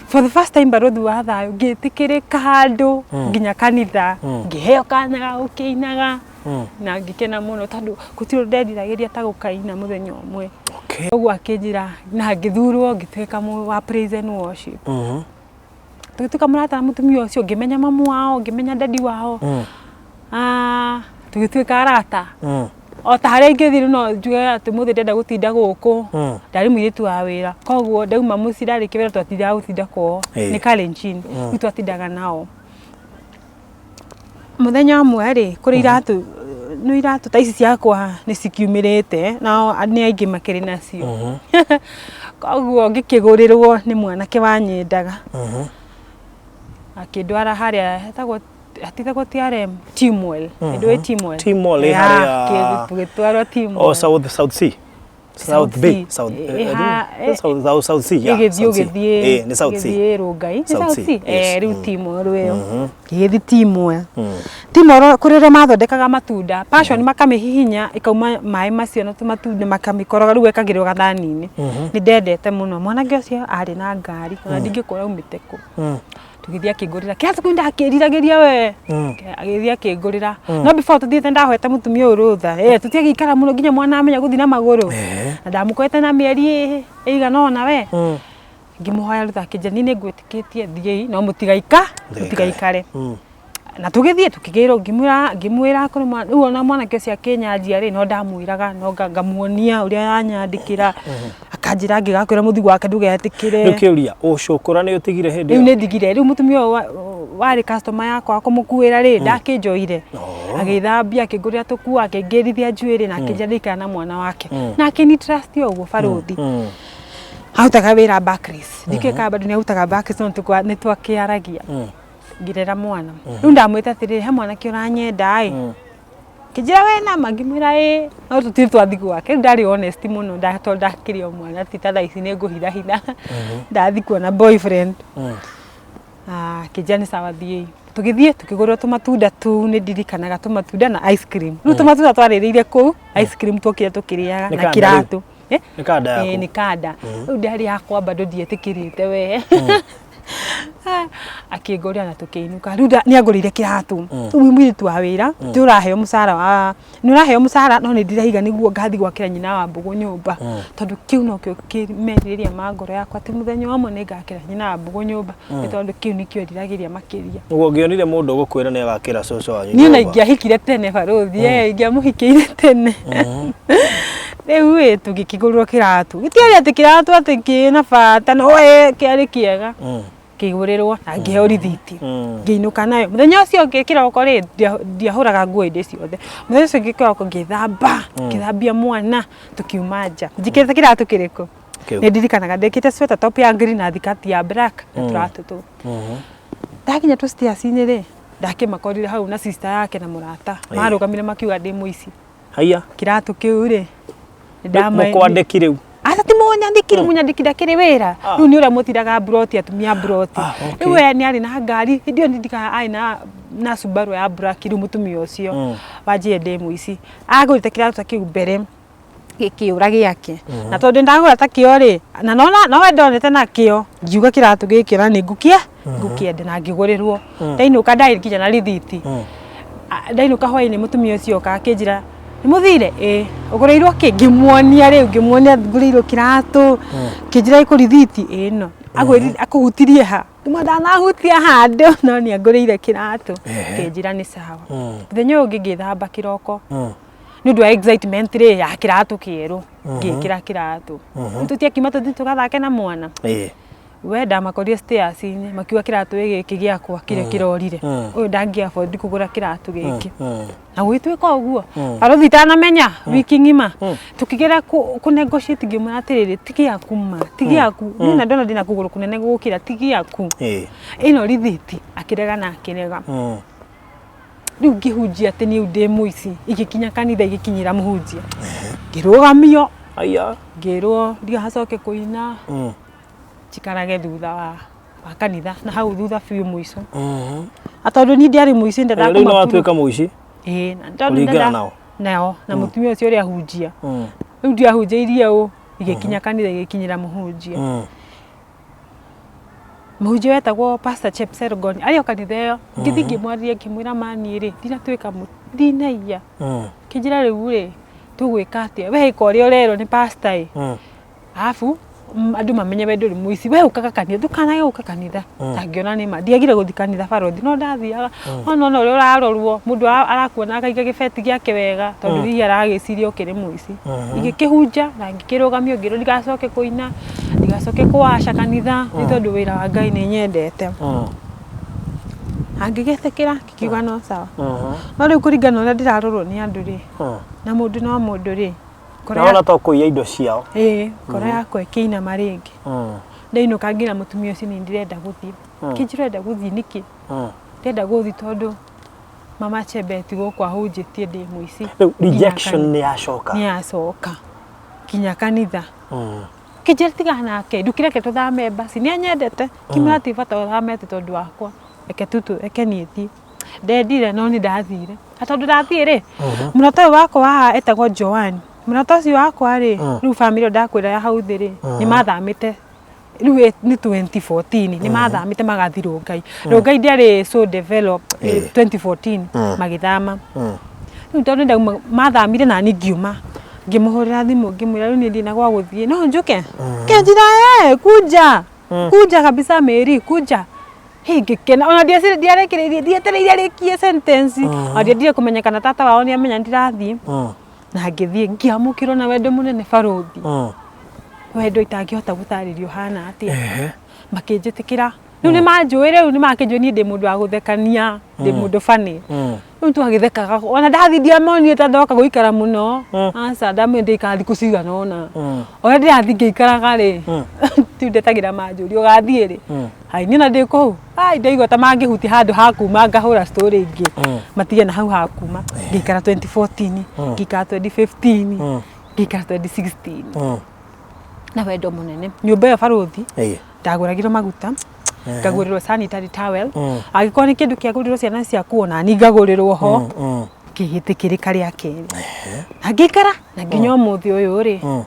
for the first time barũthi wa thayũ ngĩtĩkĩrĩka handũ nginya kanitha ngĩheo kanya ga gũkĩinaga na ngĩkena mũno tondũ gũtirĩ ũndũ nderiragĩria ta gũkaina mũthenya ũmwe ũguo akĩnjĩra na ngĩthurwo ngĩtuĩka wa praise and worship tũgĩtuĩka mũrata na mũtumia ũcio ngĩmenya mamu wao ngĩmenya dadi wao Ah, tũgĩtuĩka arata o ta harĩa ingĩthiĩ rĩu no njuge atĩ mũthĩ ndĩrenda gũtinda gũkũ ndarĩ mũirĩtu wa wĩra koguo ndauma mũciĩ ndarĩkia wĩra twatindaga gũtinda kwao nĩ Kalenjin rĩu twatindaga nao Mũthenya ũmwe rĩ, kũrĩ iratũ, nĩ iratũ ta ici ciakwa nĩ cikiumĩrĩte, nao nĩ aingĩ makĩrĩ nacio. Koguo ngĩkĩgũrĩrwo nĩ mwanake wanyendaga, akĩndwara harĩa hetagwo, hatitagwo TRM, T-Mall, ndũĩ T-Mall? T-Mall ĩ harĩa- Tũgĩtwarwo T-Mall. Oh, South Sea. South Bay. South, South Sea. Yeah, ĩgĩthiĩ South Sea. ũgĩthiĩ Eh, nĩ South Sea. ũgĩthiĩ Rongai nĩ South South Sea, Sea yes. eh rĩu Timor ĩyo ngĩgĩthiĩ Timor Timor kũrĩ ũrĩa mathondekaga matunda passion makamĩhihinya ĩkauma maĩ macio na tũmatunda makamĩkoroga rĩu ĩkagĩrwo gathani-inĩ nĩ ndendete mũno mwanake ũcio arĩ na ngari ona ndingĩkwĩra aumĩte kũ. Tũgĩthiĩ akĩngũrĩra kĩratũ kĩu ndakĩriragĩria we. Agĩthiĩ akĩngũrĩra, no before tũthiĩte ndahoete mũtumia ũyũ rũtha, tũtiagĩikara mũno nginya mwana amenya gũthiĩ na magũrũ, na ndamũkorete na mĩeri ĩigana ũna we. Ngĩmũhoya rũtha, akĩnjĩra niĩ nĩngwĩtĩkĩtie, thiĩi no mũtigaika mũtigaikare. Na tũgĩthiĩ tũkĩgĩrwo, ngĩmwĩra ngĩmwĩra kũrĩ mwana rĩu ona mwanake ũcio akĩnyanjia rĩ, no ndamwĩraga no ngamuonia ũrĩa aranyandĩkĩra, akanjĩra angĩgakwĩra mũthiĩ gwake ndũgetĩkĩre. Rĩu kĩũria, ũcũkũra nĩ ũtigire hĩndĩ Rĩu nĩ ndigire. Rĩu mũtumia ũyũ warĩ customer yakwa wa kũmũkuĩra rĩ, ndakĩnjoire. Agĩthambia, akĩngũrĩra tũkuo, akĩngĩrithia njuĩrĩ na akĩnjĩra ndĩikara na mwana wake. Na akĩni trust o ũguo barũthi. Arutaga wĩra Barclays. Ndikĩũĩ kana bado nĩ arutaga Barclays, no nĩ twakĩaragia. Ngĩrera mwana. Rĩu ndamwĩta atĩrĩrĩ, he mwanake ũranyenda ĩ. Kĩnjĩra we nama, ngĩmwĩra ĩ, no tũtirĩ twathiĩ gwake. Rĩu ndarĩ honest mũno tondũ ndakĩrĩ o mwana, ti ta thaa ici nĩ ngũhithahitha. Ndathiĩ kuona boyfriend. Akĩnjĩra nĩ sawa thiĩi. Tũgĩthiĩ tũkĩgũrĩrwo tũmatunda tũu, nĩ ndirikanaga tũmatunda na ice cream. Rĩu tũmatunda twarĩrĩire kũu, ice cream twokire tũkĩrĩaga Nĩ na kanda rĩu? kĩratũ. Eh? Nĩ kanda yaku? Ĩĩ nĩ kanda. Rĩu ndarĩ yakwa bado ndietĩkĩrĩte we. Akĩngũrĩra na tũkĩinũka. Rĩu nĩ angũrĩire kĩratũ. Rĩu wĩ mũirĩtu wa wĩra, ti ũraheo mũcara wa, nĩ ũraheo mũcara no nĩ ndĩraiga nĩguo ngathiĩ gwakĩra nyina wa Mbũgũ nyũmba. Tondũ kĩu nokĩo merirĩria ma ngoro yakwa atĩ mũthenya ũmwe nĩ ngakĩra nyina wa Mbũgũ nyũmba, nĩ tondũ kĩu nĩkĩo eriragĩria makĩria. Ũguo ũngĩonire mũndũ ũgũkwĩra nĩ agakĩra cũcũ wanyu Niĩ ona nyũmba. ingĩahikire tene barũthi, ingĩamũhikĩire tene. Rĩu ĩ tũgĩkĩgũrĩrwo kĩratũ, gĩtiarĩ atĩ kĩratũ atĩ kĩna bata no kĩarĩ kĩega. Ngĩgũrĩrwo na ngĩheo rithiti. Ngĩinũka nayo. Mũthenya ũcio ũngĩ kĩroko rĩ, ndiahũraga nguo hĩndĩ ciothe. Mũthenya ũcio ũngĩ kĩroko ngĩthamba, ngĩthambia mwana, tũkiuma nja. Njĩkĩrĩte kĩratũ kĩrĩkũ? Nĩ ndirikanaga ndĩkĩrĩte sweater top ya green na thikati ya black na tũratũ tũu. Ndakinya tũ stairs inĩ rĩ, ndakĩmakorire hau na sister yake na mũrata. Marũgamire makiuga ndĩ mũici. Haiya. Kĩratũ kĩu rĩ, Mũkwandĩki rĩu. Aca ti mũnyandĩki rĩu, mũnyandĩki ndakĩrĩ wĩra. Rĩu nĩ ũrĩa mũtiraga mburoti, atumia a mburoti. Rĩu we nĩ arĩ na ngari, hĩndĩ ĩyo ndirikanaga arĩ na Subaru ya black rĩu mũtumia ũcio wanjĩrire ndĩ mũici. Agũrĩte kĩratũ ta kĩu mbere gĩkĩũra gĩake. Na tondũ ndagũra ta kĩo rĩ, na nowe ndonete nakĩo, ngiuga kĩratũ gĩkĩ ona nĩ ngũkĩenda na ngĩgũrĩrwo. Ndainũka ndarĩ nginya na rĩthiti. Ndainũka hwainĩ mũtumia ũcio oka akĩnjĩra, nĩ mũthire? Ĩĩ. Ũgũrĩirwo kĩ? Ngĩmuonia rĩu, ngĩmuonia ngũrĩirwo kĩratũ, akĩnjĩra ĩkũ rĩthiti? Ĩĩ ĩno. Akũhutirie ha? Ngĩmwĩra ndanahutia handũ no nĩ angũrĩire kĩratũ. Akĩnjĩra nĩ sawa. Mũthenya ũyũ ũngĩ ngĩthamba kĩroko, nĩ ũndũ wa excitement rĩ ya kĩratũ kĩerũ, ngĩkĩra kĩratũ. Rĩu tũtiakiuma tũthiĩ tũgathake na mwana? We ndamakorire stairs-inĩ makiuga kĩratũ gĩkĩ gĩakwa kĩrĩa kĩrorire, ũyũ ndangĩ afford kũgũra kĩratũ gĩkĩ. Na gũgĩtuĩka ũguo, barũthi itanamenya wiki ng'ima, tũkĩgera kũ negotiate ngĩmwĩra atĩrĩrĩ, ti gĩaku ma, ti gĩaku, niĩ na ndona ndĩna kũgũrũ kũnene gũgũkĩra, ti gĩaku. Ĩno rithiti, akĩrega na akĩrega. Rĩu ngĩhunjia atĩ niĩ ndĩ mũici, igĩkinya kanitha igĩkinyĩra mũhunjia. Ngĩrũgamio, ngĩrwo ndigacoke kũina, njikarage thutha wa kanitha na hau thutha biũ mũico. Na tondũ niĩ ndiarĩ mũici ndendaga Rĩu nĩ watuĩka mũici? Ĩĩ, na tondũ Kũringana ndendaga nao? Nao, na mũtumia ũcio ũrĩa ahunjia. Rĩu ndiahunjĩirie ũ, igĩkinya kanitha igĩkinyĩra mũhunjia. Mũhunjia wetagwo Pastor Chepsergon, arĩ o kanitha ĩyo. Ngĩthiĩ ngĩmwarĩria ngĩmwĩra ma niĩ rĩ, ndinatuĩka ndinaiya. Akĩnjĩra rĩu rĩ, tũgwĩka atĩa? We ĩka ũrĩa ũrerwo nĩ pastor ĩ. Arabu andũ mamenye we ndũrĩ mũici, we ũkaga kanitha, ndũkanage gũka kanitha. Na ngĩona nĩ ma, ndiagire gũthiĩ kanitha barũthi, no ndathiaga, no nona ũrĩa ũrarorwo, mũndũ arakuona akaiga gĩbeti gĩake wega, tondũ hihi aragĩciria ũkĩrĩ mũici. Ingĩkĩhunja na ngĩkĩrũgamio ngĩrwo ndigacoke kũina, ndigacoke kũwaca kanitha, nĩ tondũ wĩra wa Ngai nĩ nyendete. Na ngĩgĩtĩkĩra, ngĩkiuga no sawa. No rĩu kũringana na ũrĩa ndĩrarorwo nĩ andũ rĩ, na mũndũ no mũndũ rĩ, Naona to kũiya indo ciao. Ĩĩ, ngoro yakwa ĩkĩinama rĩngĩ. Ndainũka ngĩra mũtumia ũcio niĩ ndirenda gũthiĩ. Kĩnjĩra ũrenda gũthiĩ nĩkĩ? Ndĩrenda gũthiĩ tondũ mama Chebet gũkũ ahunjĩtie ndĩ mũici. Rĩu rejection nĩ yacoka. Nĩ yacoka. Nginya kanitha. Kĩnjĩra tigana nake, ndũkĩreke tũthame basi. Nĩ anyendete. Ngĩmwĩra ti bata ũthame atĩ tondũ wakwa. Reke tu reke niĩ thiĩ. Ndendire no nĩ ndathire. Na tondũ ndathiĩ rĩ, mũrata ũyũ wakwa wa haha etagwo Joan. Mũrata ũcio wakwa rĩ, rĩu bamĩrĩ ĩyo ndakwĩra ya hau thĩ rĩ, nĩ mathamĩte Rĩu nĩ 2014 nĩ mathamĩte magathiĩ Rongai. Rongai ndĩarĩ so developed. 2014 magĩthama. Rĩu tondũ ndauma mathamire nani ngiuma, ngĩmũhũrĩra thimũ ngĩmwĩra rĩu niĩ ndirĩ na gwa gũthiĩ, no njũke? Kĩanjĩra kuja, kuja kabisa Mary, kuja. Hĩ, ngĩkena ona ndiecire, ndiarekereirie, ndietereire arĩkie sentence, ona ndiendire kũmenya kana tata wao nĩ amenya nĩ ndĩrathiĩ. Na ngĩthiĩ ngĩamũkĩrwo na wendo mũnene barũthi, wendo itangĩhota gũtarĩria ũhana atĩa. Makĩnjĩtĩkĩra. Rĩu nĩ manjũĩ, rĩu nĩ makĩnjũĩ niĩ ndĩ mũndũ wa gũthekania, ndĩ mũndũ funny. Rĩu twagĩthekaga ona ndathiĩ ndiamonire ta ndoka gũikara mũno. Aca, ndamwĩra ndĩikara thikũ cigana ũna. Ũrĩa ndĩrathiĩ ngĩikaraga rĩ, tiu ndetagĩra manjũria ũgathiĩ rĩ. Hai, niĩ na ndĩ kũu, ai, ndaigua ta mangĩhutia handũ ha kuma ngahũra story ĩngĩ, matige na hau ha kuma. Ngĩikara 2014, ngĩikara 2015, ngĩikara 2016 na wendo mũnene. Nyũmba ĩyo barũthi, ndagũragĩrwo maguta, ngagũrĩrwo sanitary towel, angĩkorwo nĩ kĩndũ kĩagũrĩrwo ciana ciaku ona niĩ ngagũrĩrwo ho. Ngĩgĩtĩkĩrĩka rĩa kerĩ na ngĩikara na nginya ũmũthĩ ũyũ rĩ.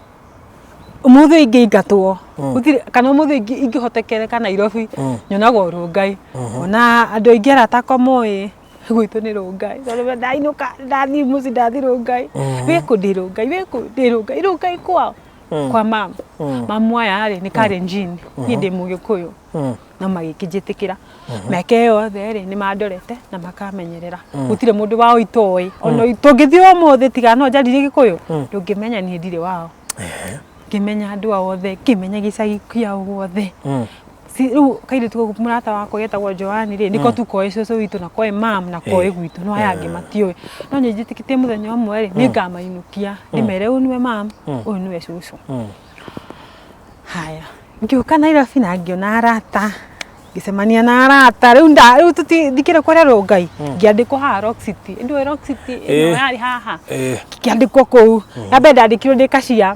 Ũmũthĩ ũyũ ingĩingatwo gũtirĩ, kana ũmũthĩ ingĩhotekereka Nairobi, nyonaga o Rongai. Ona andũ aingĩ arata akwa moĩ gwitũ nĩ Rongai, tondũ ndainũka ndathiĩ mũciĩ ndathiĩ Rongai. Wĩkũ? Ndĩ Rongai. Wĩkũ? Ndĩ Rongai. Rongai kwao kwa mamu. Mamu aya rĩ nĩ Kalenjin, niĩ ndĩ Mũgĩkũyũ, no magĩkĩnjĩtĩkĩra. Mĩaka ĩyo yothe rĩ nĩ mandorete na makamenyerera. Gũtirĩ mũndũ wao itoĩ. Ona tũngĩthiĩ ũmũthĩ, tiga no njaririe Gĩkũyũ, ndũngĩmenya niĩ ndirĩ wao. Ngĩmenya andũ ao othe, ngĩmenya gĩcagi kĩao guothe. Rĩu kairĩtu kau mũrata wakwa getagwo Joani rĩ, nĩko tu koĩ cũcũ witũ na koĩ mam na koĩ gwitũ, no aya angĩ matiũĩ. No nĩ njĩtĩkĩtie mũthenya ũmwe rĩ nĩngamainũkia ndĩmere ũyũ nĩwe mam, ũyũ nĩwe cũcũ. Haya, ngĩũka Nairobi na ngĩona arata, ngĩcemania na arata. Rĩu nda rĩu ndikĩrĩ kũrĩa Rongai, ngĩandĩkwo haha Rock City. Ndũĩ Rock City ĩno yarĩ haha? Ngĩandĩkwo kũu. Ya mbere ndandĩkirwo ndĩ cashier.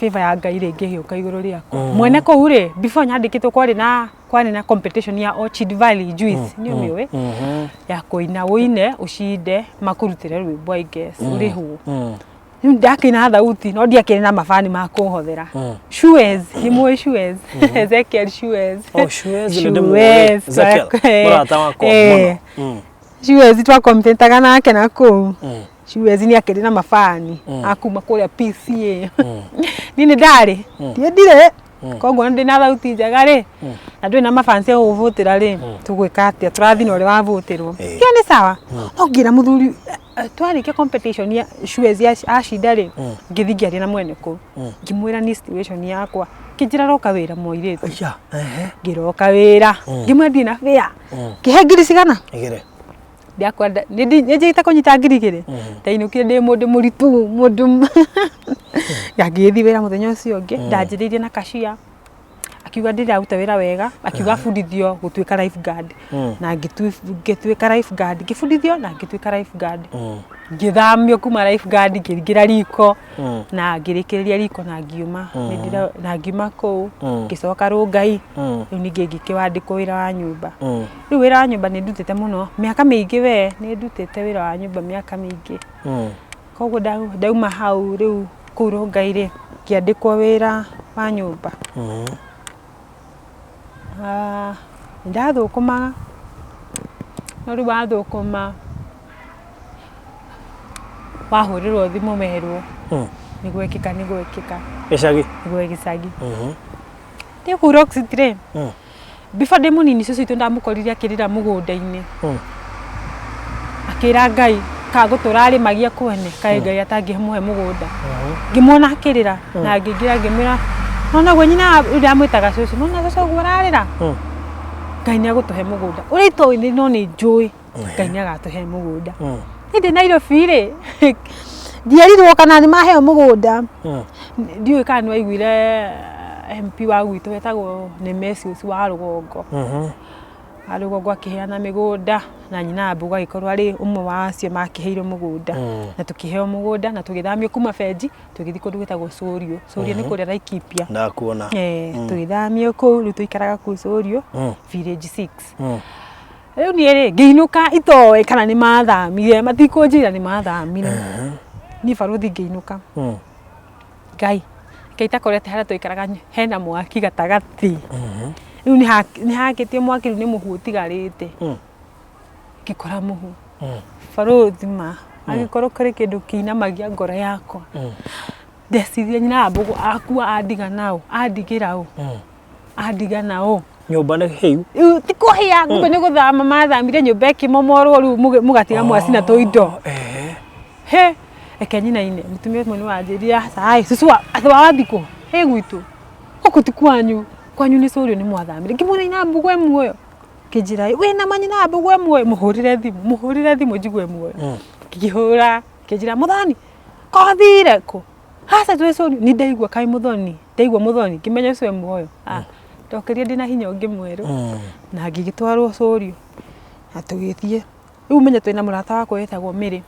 Favor ya Ngai rĩngĩ ĩgĩũka igũrũ rĩakwa. Mwene kũu rĩ, before nyandĩkĩtwo kwarĩ na competition ya Orchid Valley Juice, nĩ ũmĩũĩ? Ya kũina, ũine ũcinde makũrutĩre rwĩmbo, I guess ũrĩhwo. Rĩu ndakĩina thauti no ndiakĩrĩ na mabani ma kũhothera. Shuez, nĩ mũĩ Shuez? Ezekiel Shuez. Oh, Shuez nĩ ndĩmũĩ. Shuez, Ezekiel, mũrata wakwa mũno. Shuez twakompetaga nake na kũu. Shuez nĩ akĩrĩ na mabani akuma kũrĩa PCA. Niĩ nĩ ndarĩ ndiendire, koguo ndĩ na thauti njega rĩ, na ndũrĩ na mafansi a gũgũbũtĩra rĩ, tũgwĩka atĩa? Tũrathiĩ na ũrĩa wabũtĩrwo. Kĩo nĩ sawa, no ngĩra mũthuri twarĩkia competition ya Shuez acinda rĩ, ngĩthiĩ ngĩaria na mwene kũu, ngĩmwĩra nĩ situation yakwa, kĩnjĩra roka wĩra mũirĩtu. Aya, ehe. Ngĩroka wĩra, ngĩmwĩra ndirĩ na bĩa, kĩhe ngiri cigana. 2. Ndiakwenda nĩ njĩte kũnyita 2,000. Ndainũkire ndĩ mũndũ mũritũ, mũndũ ngĩthiĩ wĩra. Mũthenya ũcio ũngĩ ndanjĩrĩirie na cashier, akiuga ndĩraruta wĩra wega, akiuga bundithio gũtuĩka lifeguard, na ngĩtuĩka lifeguard, ngĩbundithio na ngĩtuĩka lifeguard. Ngĩthamio kuma lifeguard ngĩingĩra riko na ngĩrĩkĩrĩria riko na ngiuma. Na ngiuma kũu ngĩcoka Rongai. Rĩu ningĩ ngĩkĩwandĩkwo wĩra wa nyũmba. Rĩu wĩra wa nyũmba nĩ ndutĩte mũno mĩaka mĩingĩ, we nĩ ndutĩte wĩra wa nyũmba mĩaka mĩingĩ. Koguo ndauma hau rĩu kũu Rongai rĩ, ngĩandĩkwo wĩra wa nyũmba. Ah, nĩ ndathũkũmaga, no rĩu wathũkũma wahũrĩrwo thimũ werwo nĩ gwekĩka, nĩ gwekĩka. Gĩcagi. Nĩ gĩcagi. Ndĩ kũu Rock City rĩ, before ndĩ mũnini cũcũ witũ ndamũkorire akĩrĩra mũgũnda-inĩ, akĩra Ngai ka gũtũra arĩmagia kwene, kaĩ Ngai atangĩmũhe mũgũnda. Ngĩmuona akĩrĩra na ngĩingĩra ngĩmwĩra, nona ũguo nyina rĩu ndamwĩtaga cũcũ, nona cũcũ ũguo ũrarĩra, Ngai nĩ egũtũhe mũgũnda ũrĩa itoĩ, no nĩ njũĩ Ngai nĩ agatũhe mũgũnda. Niĩ ndĩ Nairobi rĩ, ndierirwo kana nĩ maheo mũgũnda. Ndiũĩ kana nĩ waiguire MP wa gwitũ wetagwo Nemesius wa Rũgongo, wa Rũgongo akĩheana mĩgũnda, na nyina wa Mbũgũ agĩkorwo arĩ ũmwe wa acio makĩheirwo mũgũnda. Na tũkĩheo mũgũnda na tũgĩthamio kuma Benji tũgĩthiĩ kũndũ gwĩtagwo Cũriũ. Cũriũ nĩ kũrĩa Laikipia. Ndakuona. Tũgĩthamio kũu, rĩu tũikaraga kũu Cũriũ village 6. Rĩu niĩ rĩ ngĩinũka itoĩ kana nĩ mathamire, matikũnjĩra nĩ mathamire. Niĩ barũthi ngĩinũka, Ngai reke. Reke itakorete harĩa twaikaraga hena mwaki gatagatĩ. Rĩu nĩ hakĩtio mwaki, rĩu nĩ mũhu ũtigarĩte. Ngĩkora mũhu. Barũthi ma angĩkorwo kũrĩ kĩndũ kĩinamagia ngoro yakwa, ndeciria nyina wa Mbũgũ akua andiga naũ, andigĩra ũ, andiga naũ. Nyũmba nĩ hĩu. Rĩu ti kũhĩa, kumbe nĩ gũthama mathamire, nyũmba ĩkĩmomorwo, rĩu mũgatiga mwacina tũindo. He reke nyinaine mũtumia ũmwe nĩ wanjĩrire, aca ĩ cucu atĩ wa wathiĩ kũ hĩ gwitũ gũkũ ti kwanyu, kwanyu nĩ cũrĩo nĩ mwathamire. Ngĩmwĩra nyina wa Mbũgũ e muoyo? Kĩnjĩra wĩna ma nyina wa Mbũgũ e muoyo, mũhũrĩre thimũ, mũhũrĩre thimũ njigue muoyo. Ngĩhũra kĩnjĩra mũthoni kothire kũ? Aca twĩ cũrĩo. Ni ndaigua kaĩ mũthoni, ndaigua mũthoni ngĩmenya ũcio e muoyo. Ah, ndokĩrire ndĩna hinya ũngĩ mwerũ na ngĩgĩtwarwo cũrĩo na tũgĩthiĩ. Rĩu ũmenye twĩna mũrata wakwa wĩtagwo Mary,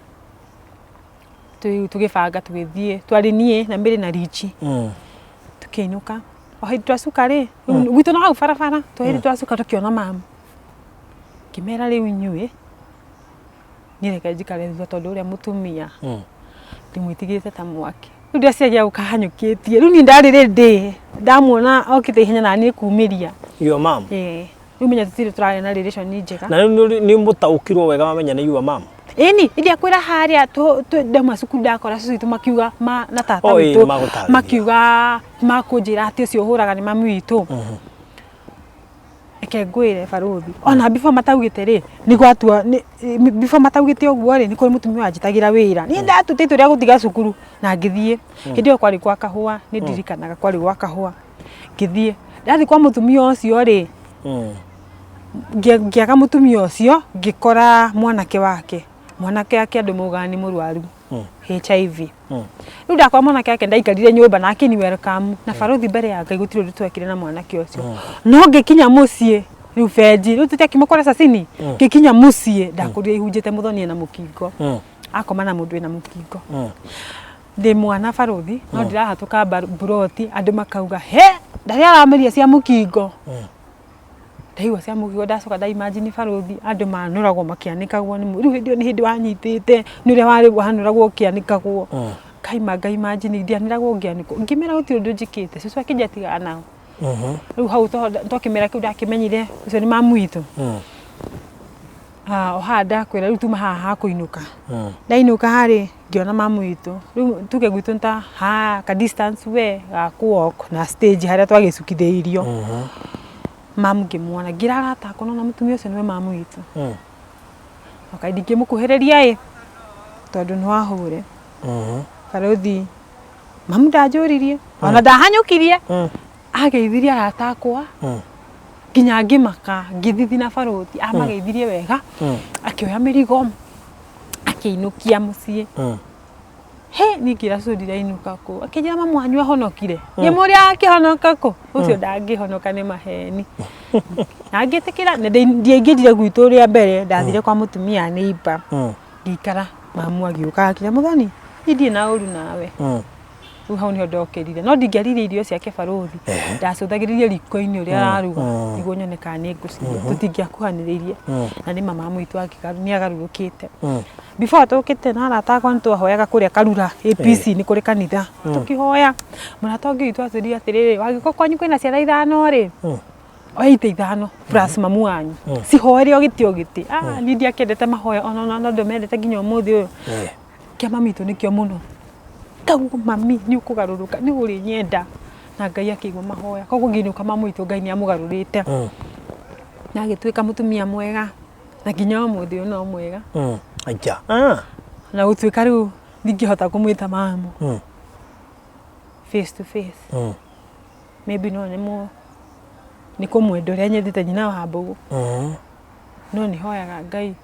tũgĩbanga tũgĩthiĩ, twarĩ niĩ na Mary na Richi. Tũkĩinũka, o hĩndĩ twacuka rĩ, gwitũ no hau barabara, to hĩndĩ twacuka tũkĩona mamu. Ngĩmera rĩu inyuĩ, niĩ reke njikare thutha tondũ ũrĩa mũtumia ndĩmwĩtigĩrĩte ta mwaki. Rĩu ndeciragia gũka ahanyũkĩtie, rĩu niĩ ndarĩ ready, ndamuona okĩte ihenya na niĩ kumĩria. Your mom? Ĩĩ. Rĩu menya tũtirĩ tũrarĩ na relation njega. Na rĩu nĩ mũtaũkirwo wega wamenya nĩ your mom? Ĩni, ndiakwĩra harĩa ndauma cukuru ndakora cũcũ witũ makiuga ma, na tata witũ makiuga makũnjĩra atĩ ũcio ũhũraga nĩ mami witũ. Reke ngwĩre barũthi, ona before mataugĩte rĩ, nĩ gwatua, before mataugĩte ũguo rĩ, nĩ kũrĩ mũtumia wanjĩtagĩra wĩra. Niĩ ndatuĩte itua rĩa gũtiga cukuru na ngĩthiĩ. Hĩndĩ ĩyo kwarĩ gwa kahũa, nĩ ndirikanaga kwarĩ gwa kahũa. Ngĩthiĩ, ndathiĩ kwa mũtumia ũcio rĩ, ngĩaga mũtumia ũcio, ngĩkora mwanake wake. Mwanake wake andũ maugaga nĩ mũrwaru HIV. Rĩu ndakora mwanake wake ndaikarire nyũmba na akĩni welcome na barũthi mbere ya Ngai gũtirĩ ũndũ twekire na mwanake ũcio. No ngĩkinya mũciĩ rĩu benji, rĩu tũtiakĩmũkora cacini, ngĩkinya mũciĩ ndakorire ihunjĩte mũthoni ena mũkingo. Akoma na mũndũ wĩna mũkingo. Ndĩ mwana barũthi no ndĩrahatũka mburoti andũ makauga he ndarĩ arameria cia mũkingo. Ndaigua cia mũkingo ndacoka nda imagine barũthi andũ manũragwo makĩanĩkagwo nĩ rĩu hĩndĩ ĩyo nĩ hĩndĩ wanyitĩte nĩ ũrĩa warĩ wanũragwo ũkĩanĩkagwo. Ngaima nga imagine ndianĩragwo ngĩanĩkwo, ngĩmera gũtirĩ ũndũ njĩkĩte, cũcũ akĩnjĩra tigana nao. Rĩu hau twakĩmera kĩu ndakĩmenyire ũcio nĩ mamu witũ. O haha ndakwĩra rĩu tuma haha ha kũinũka. Ndainũka rĩ, ngĩona mamu witũ. Rĩu tuge gwitũ nĩ ta haha ka distance we ga kũ walk na stage harĩa twagĩcukithĩirio. Mamu ngĩmuona, ngĩra arata akwa nĩwona mũtumia ũcio nĩwe mamu witũ. Na kaĩ ndingĩmũkuhĩrĩria ĩ, tondũ no ahũre. Barũthi, mamu ndanjũririe, ona ndahanyũkirie. Ageithirie arata akwa nginya ngĩmaka, ngĩthithina barũthi, amageithirie wega, akĩoya mĩrigo akĩinũkia mũciĩ. He niĩ ngĩra cũcũ ndirainũka kũu, akĩnjĩra mamu wanyu ahonokire, ngĩmũria akĩhonoka kũ, ũcio ndangĩhonoka nĩ maheni. Na ngĩtĩkĩra, na ndiaingĩrire gwitũ rĩa mbere, ndathire kwa mũtumia neighbour, ngĩikara, mamu agĩũka akĩnjĩra Mũthoni, niĩ ndirĩ na ũru nawe. Rĩu hau nĩho ndokĩrire, no ndingĩaririe irio ciake barũthi, ndacũthagĩrĩria riko-inĩ ũrĩa araruga nĩguo nyone kana nĩ ngũcirĩa. Tũtingĩakuhanĩrĩirie na nĩ mama witũ nĩ agarũrũkĩte. Before tũkĩte na arata akwa nĩ twahoyaga kũrĩa Karura APC nĩ kũrĩ kanitha, tũkĩhoya mũrata ũngĩ witũ atwĩrire atĩrĩrĩ, wangĩkorwo kwanyu kwĩna ciana ithano rĩ, oya itĩ ithano plus mamu wanyu cihoere o gĩtĩ o gĩtĩ. Ah, niĩ ndiakĩendete mahoya ona no ndĩmendete nginya ũmũthĩ ũyũ. Kĩa mami witũ nĩkĩo mũno. Ngauga mami nĩ ũkũgarũrũka nĩ ũrĩnyenda na Ngai akĩigua mahoya. Koguo ngĩinũka mami witũ Ngai nĩ amũgarũrĩte na agĩtuĩka mũtumia mwega na nginya ũmũthĩ ũyũ no mwega. Aja. Na gũtuĩka rĩu ndingĩhota kũmwĩta mamu face to face. Maybe no nemwo nĩ kũmwenda ũrĩa nyendete nyina wa Mbũgũ. No nĩ hoyaga Ngai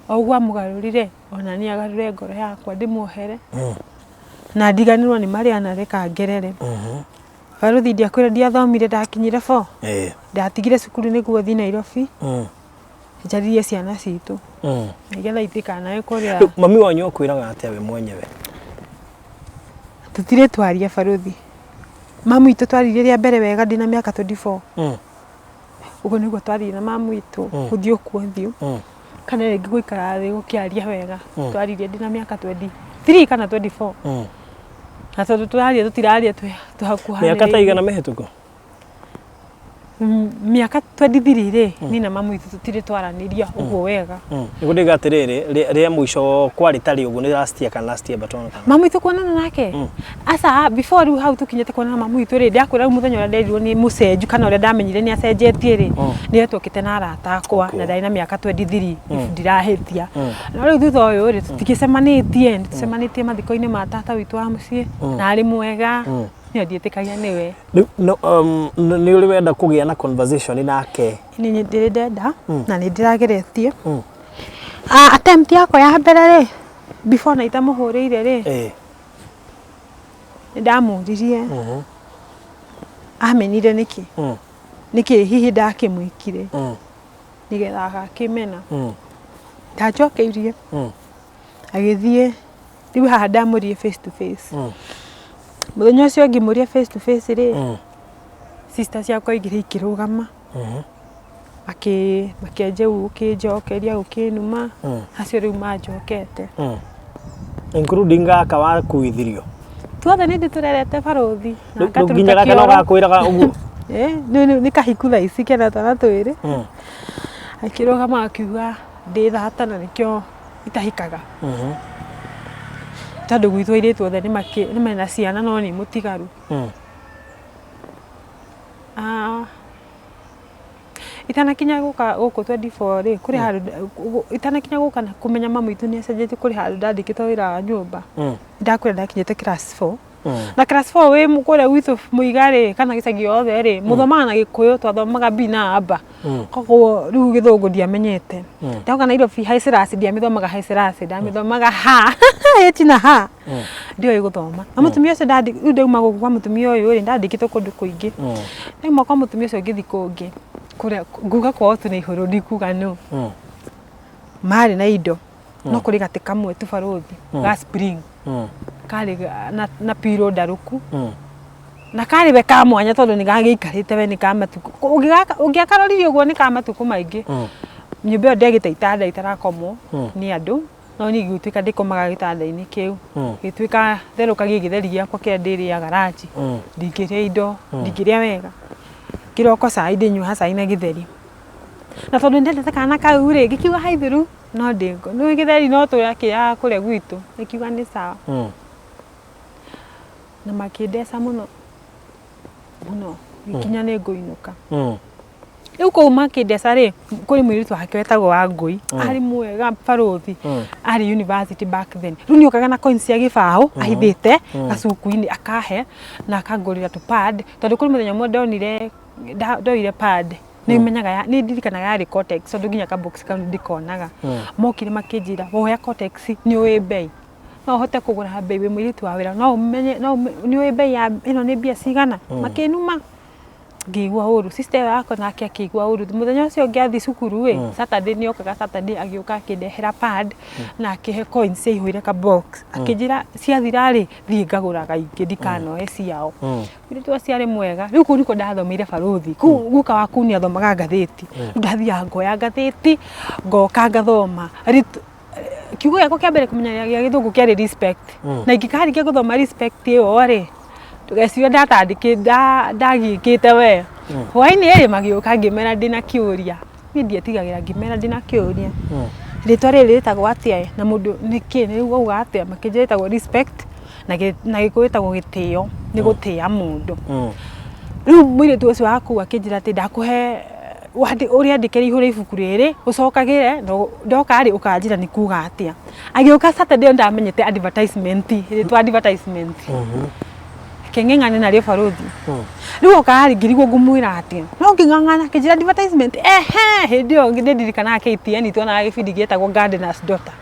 o ũguo amũgarũrire ona niĩ agarũre ngoro yakwa ndĩmuohere na ndiganĩrwo nĩ marĩa anareka ngerere. Barũthi ndiakwĩra ndiathomire ndakinyire four, ndatigire cukuru nĩguo thiĩ Nairobi njarĩrie ciana citũ nĩgetha itikanae kũrĩa. Rĩu mami wanyu akwĩraga atĩa we mwenyewe? Tũtirĩ twaria barũthi. Mamu witũ twaririe rĩa mbere wega ndĩna mĩaka 24. Ũguo nĩguo twaririe na mamu witũ ũthiũ kwa ũthiũ. Kana rĩngĩ gũikara thĩ gũkĩaria wega. Twaririe ndĩna mĩaka 23 kana 24. Na tondũ tũraria tũtiraria Mĩaka ta tũhakuhanĩrĩirie. igana mĩhĩtũku? Mĩaka 23 rĩ, niĩ na mamu witũ tũtirĩ twaranĩria ũguo wega. Nĩguo ndĩga atĩrĩrĩ, rĩa mũico kwarĩ tarĩ ũguo nĩ last year kana last year but one kana? Mamu witũ kuonana nake, aca, before rĩu hau tũkinyĩte kuonana mamu witũ rĩ, ndakwĩra rĩu mũthenya ũrĩa nderirwo nĩ mũcenju kana ũrĩa ndamenyire nĩ acenjetie rĩ, nĩ twokĩte na arata akwa na ndarĩ na mĩaka 23 if ndirahĩtia. No rĩu thutha ũyũ rĩ, tũtigĩcemanĩtie, nĩ tũcemanĩtie mathiko-inĩ ma tata witũ wa mũciĩ na arĩ mwega, niĩ ndiĩtĩkagia nĩwe. Rĩu no, nĩ ũrĩ wenda kũgĩa na conversation nake? Nĩ ndĩrĩ ndenda na nĩ ndĩrageretie. Ah, attempt yakwa ya mbere rĩ, before na itamũhũrĩire rĩ, nĩ ndamũririe amenire nĩkĩ, nĩkĩ hihi ndakĩmwĩkire nĩgetha agakĩmena. Ndanjokeirie, agĩthiĩ rĩu haha ndamũrie face to face. Mũthenya ũcio ngĩmũria face to face rĩ, sister ciakwa igĩrĩ ikĩrũgama, makĩanjia rĩu gũkĩnjokeria, gũkĩnuma, acio rĩu manjokete. Including gaka wakuithirio? Tuothe nĩ ndĩtũrerete barũthi na Rĩu ngatũruta nginya gaka no kĩoro. gakwĩraga ũguo? Eh, nĩ kahiku thaa ici kena twana twĩrĩ. Akĩrũgama akiuga ndĩ thata na nĩkĩo itahikaga. Tondũ gwitũ airĩtu othe nĩ mena ciana no nĩ mũtigaru. Ah, itanakinya gũka gũkũ 24 rĩ, kũrĩ handũ itanakinya gũka na kũmenya mamu witũ nĩ acenjetie, kũrĩ handũ ndandĩkĩtwo wĩra wa nyũmba. Ndakwĩra ndakinyĩte class 4. Na class 4 wĩ kũrĩa gwitũ Mũiga rĩ, kana gĩcagi yothe rĩ, mũthomaga na Gĩkũyũ, twathomaga B na amba. Koguo rĩu gĩthũngũ ndiamenyete. Ndoka Nairobi high class ndiamĩthomaga high class, ndamĩthomaga ha H na ha. Ndioĩ gũthoma. Na mũtumia ũcio rĩu ndauma gũkũ kwa mũtumia ũyũ rĩ, ndandĩkĩtwo kũndũ kũingĩ. Ndauma kwa mũtumia ũcio ngĩthiĩ kũngĩ, kũrĩa nguga kwao tu nĩ ihũrũ ndikuga nũ. Marĩ na indo, no kũrĩ gatĩ kamwe tu barũthi ga spring karĩ na pillow ndarũku na karĩ we ka mwanya tondũ nĩ gagĩikarĩte we nĩ ka matukũ, ũngĩakarorire ũguo nĩ ka matukũ maingĩ. Nyũmba ĩyo ndĩagĩte itanda itarakomwo nĩ andũ, no niĩ gĩgĩtuĩka ndĩkomaga gĩtanda-inĩ kĩu. Gĩtuĩka therũkagia gĩtheri gĩakwa kĩrĩa ndĩrĩaga ranji, ndingĩrĩa indo, ndingĩrĩa wega. Kĩroko cai ndĩnyuaga cai na gĩtheri. Na tondũ nĩndendete kana kau rĩ, ngĩkiuga haithũru no ndĩngũ, nĩũĩ gĩtheri no tũrakĩrĩaga kũrĩa gwitũ, ngĩkiuga nĩ sawa. Na makĩndeca mũno mũno, gĩkinya nĩ ngũinũka. Rĩu kũu makĩndeca rĩ, kũrĩ mũirĩtu wake wetagwo Wangũi, arĩ mwega barũthi, arĩ university back then. Rĩu nĩ okaga na coins cia gĩbaũ ahithĩte gacuku-inĩ akahe na akangũrĩra tũ pad, tondũ kũrĩ mũthenya ũmwe ndonire ndoire pad, nĩ menyaga, nĩ ndirikanaga yarĩ Kotex tondũ nginya ka box kau nĩ ndĩkonaga. Mokire makĩnjĩra woya Kotex nĩ ũĩ mbei, no ũhote kũgũra mbei wĩ mũirĩtu wa wĩra, no ũmenye, no nĩ ũĩ mbei ya ĩno nĩ mbia cigana, makĩnuma. Ngĩigua ũru, sister ĩyo yakwa nake akĩigua ũru. Mũthenya ũcio ũngĩ athiĩ cukuru ĩ, Saturday nĩ okaga Saturday agĩũka akĩndehera pad na akĩhe coins ciaihũire ka box. Akĩnjĩra ciathira rĩ, thiĩ ngagũraga ingĩ ndikanoe ciao. Mũirĩtu ũcio arĩ mwega. Rĩu kũu nĩkuo ndathomeire barũthi. Kũu guka waku nĩ athomaga ngathĩti. Rĩu ndathiaga ngoya ngathĩti, ngoka ngathoma. Kiugo gĩakwa kĩa mbere kũmenya gĩa gĩthũngũ kĩarĩ respect. Na ingĩkarĩkia gũthoma respect ĩyo rĩ, ndũgecirie ndagiĩkĩte we. Hwaĩ-inĩ rĩ, magĩũka ngĩmera ndĩna kĩũria. Niĩ ndietigagĩra, ngĩmera ndĩna kĩũria. Rĩtwa rĩrĩ rĩtagwo atĩa na mũndũ nĩkĩ nĩ wauga atĩa? Makĩnjĩra rĩtagwo respect na gĩkũyũ ĩtagwo gĩtĩo, nĩ gũtĩa mũndũ. Rĩu mũirĩtu ũcio wa kũu akĩnjĩra atĩ ndakũhe ũrĩandĩke rĩihũre ibuku rĩrĩ ũcokagĩre ndoka rĩ ũkanjĩra nĩ kuga atĩa. Agĩũka Saturday ĩyo ndamenyete advertisement, rĩtwa advertisement. Kĩng'eng'ane narĩo barũthi. Rĩu oka rĩ ngĩrigwo ngũmwĩra atĩa. No ngĩng'ang'ana akĩnjĩra advertisement, ehe hĩndĩ ĩyo nĩ ndirikanaga KTN tuonaga gĩbindi gĩetagwo Gardener's Daughter.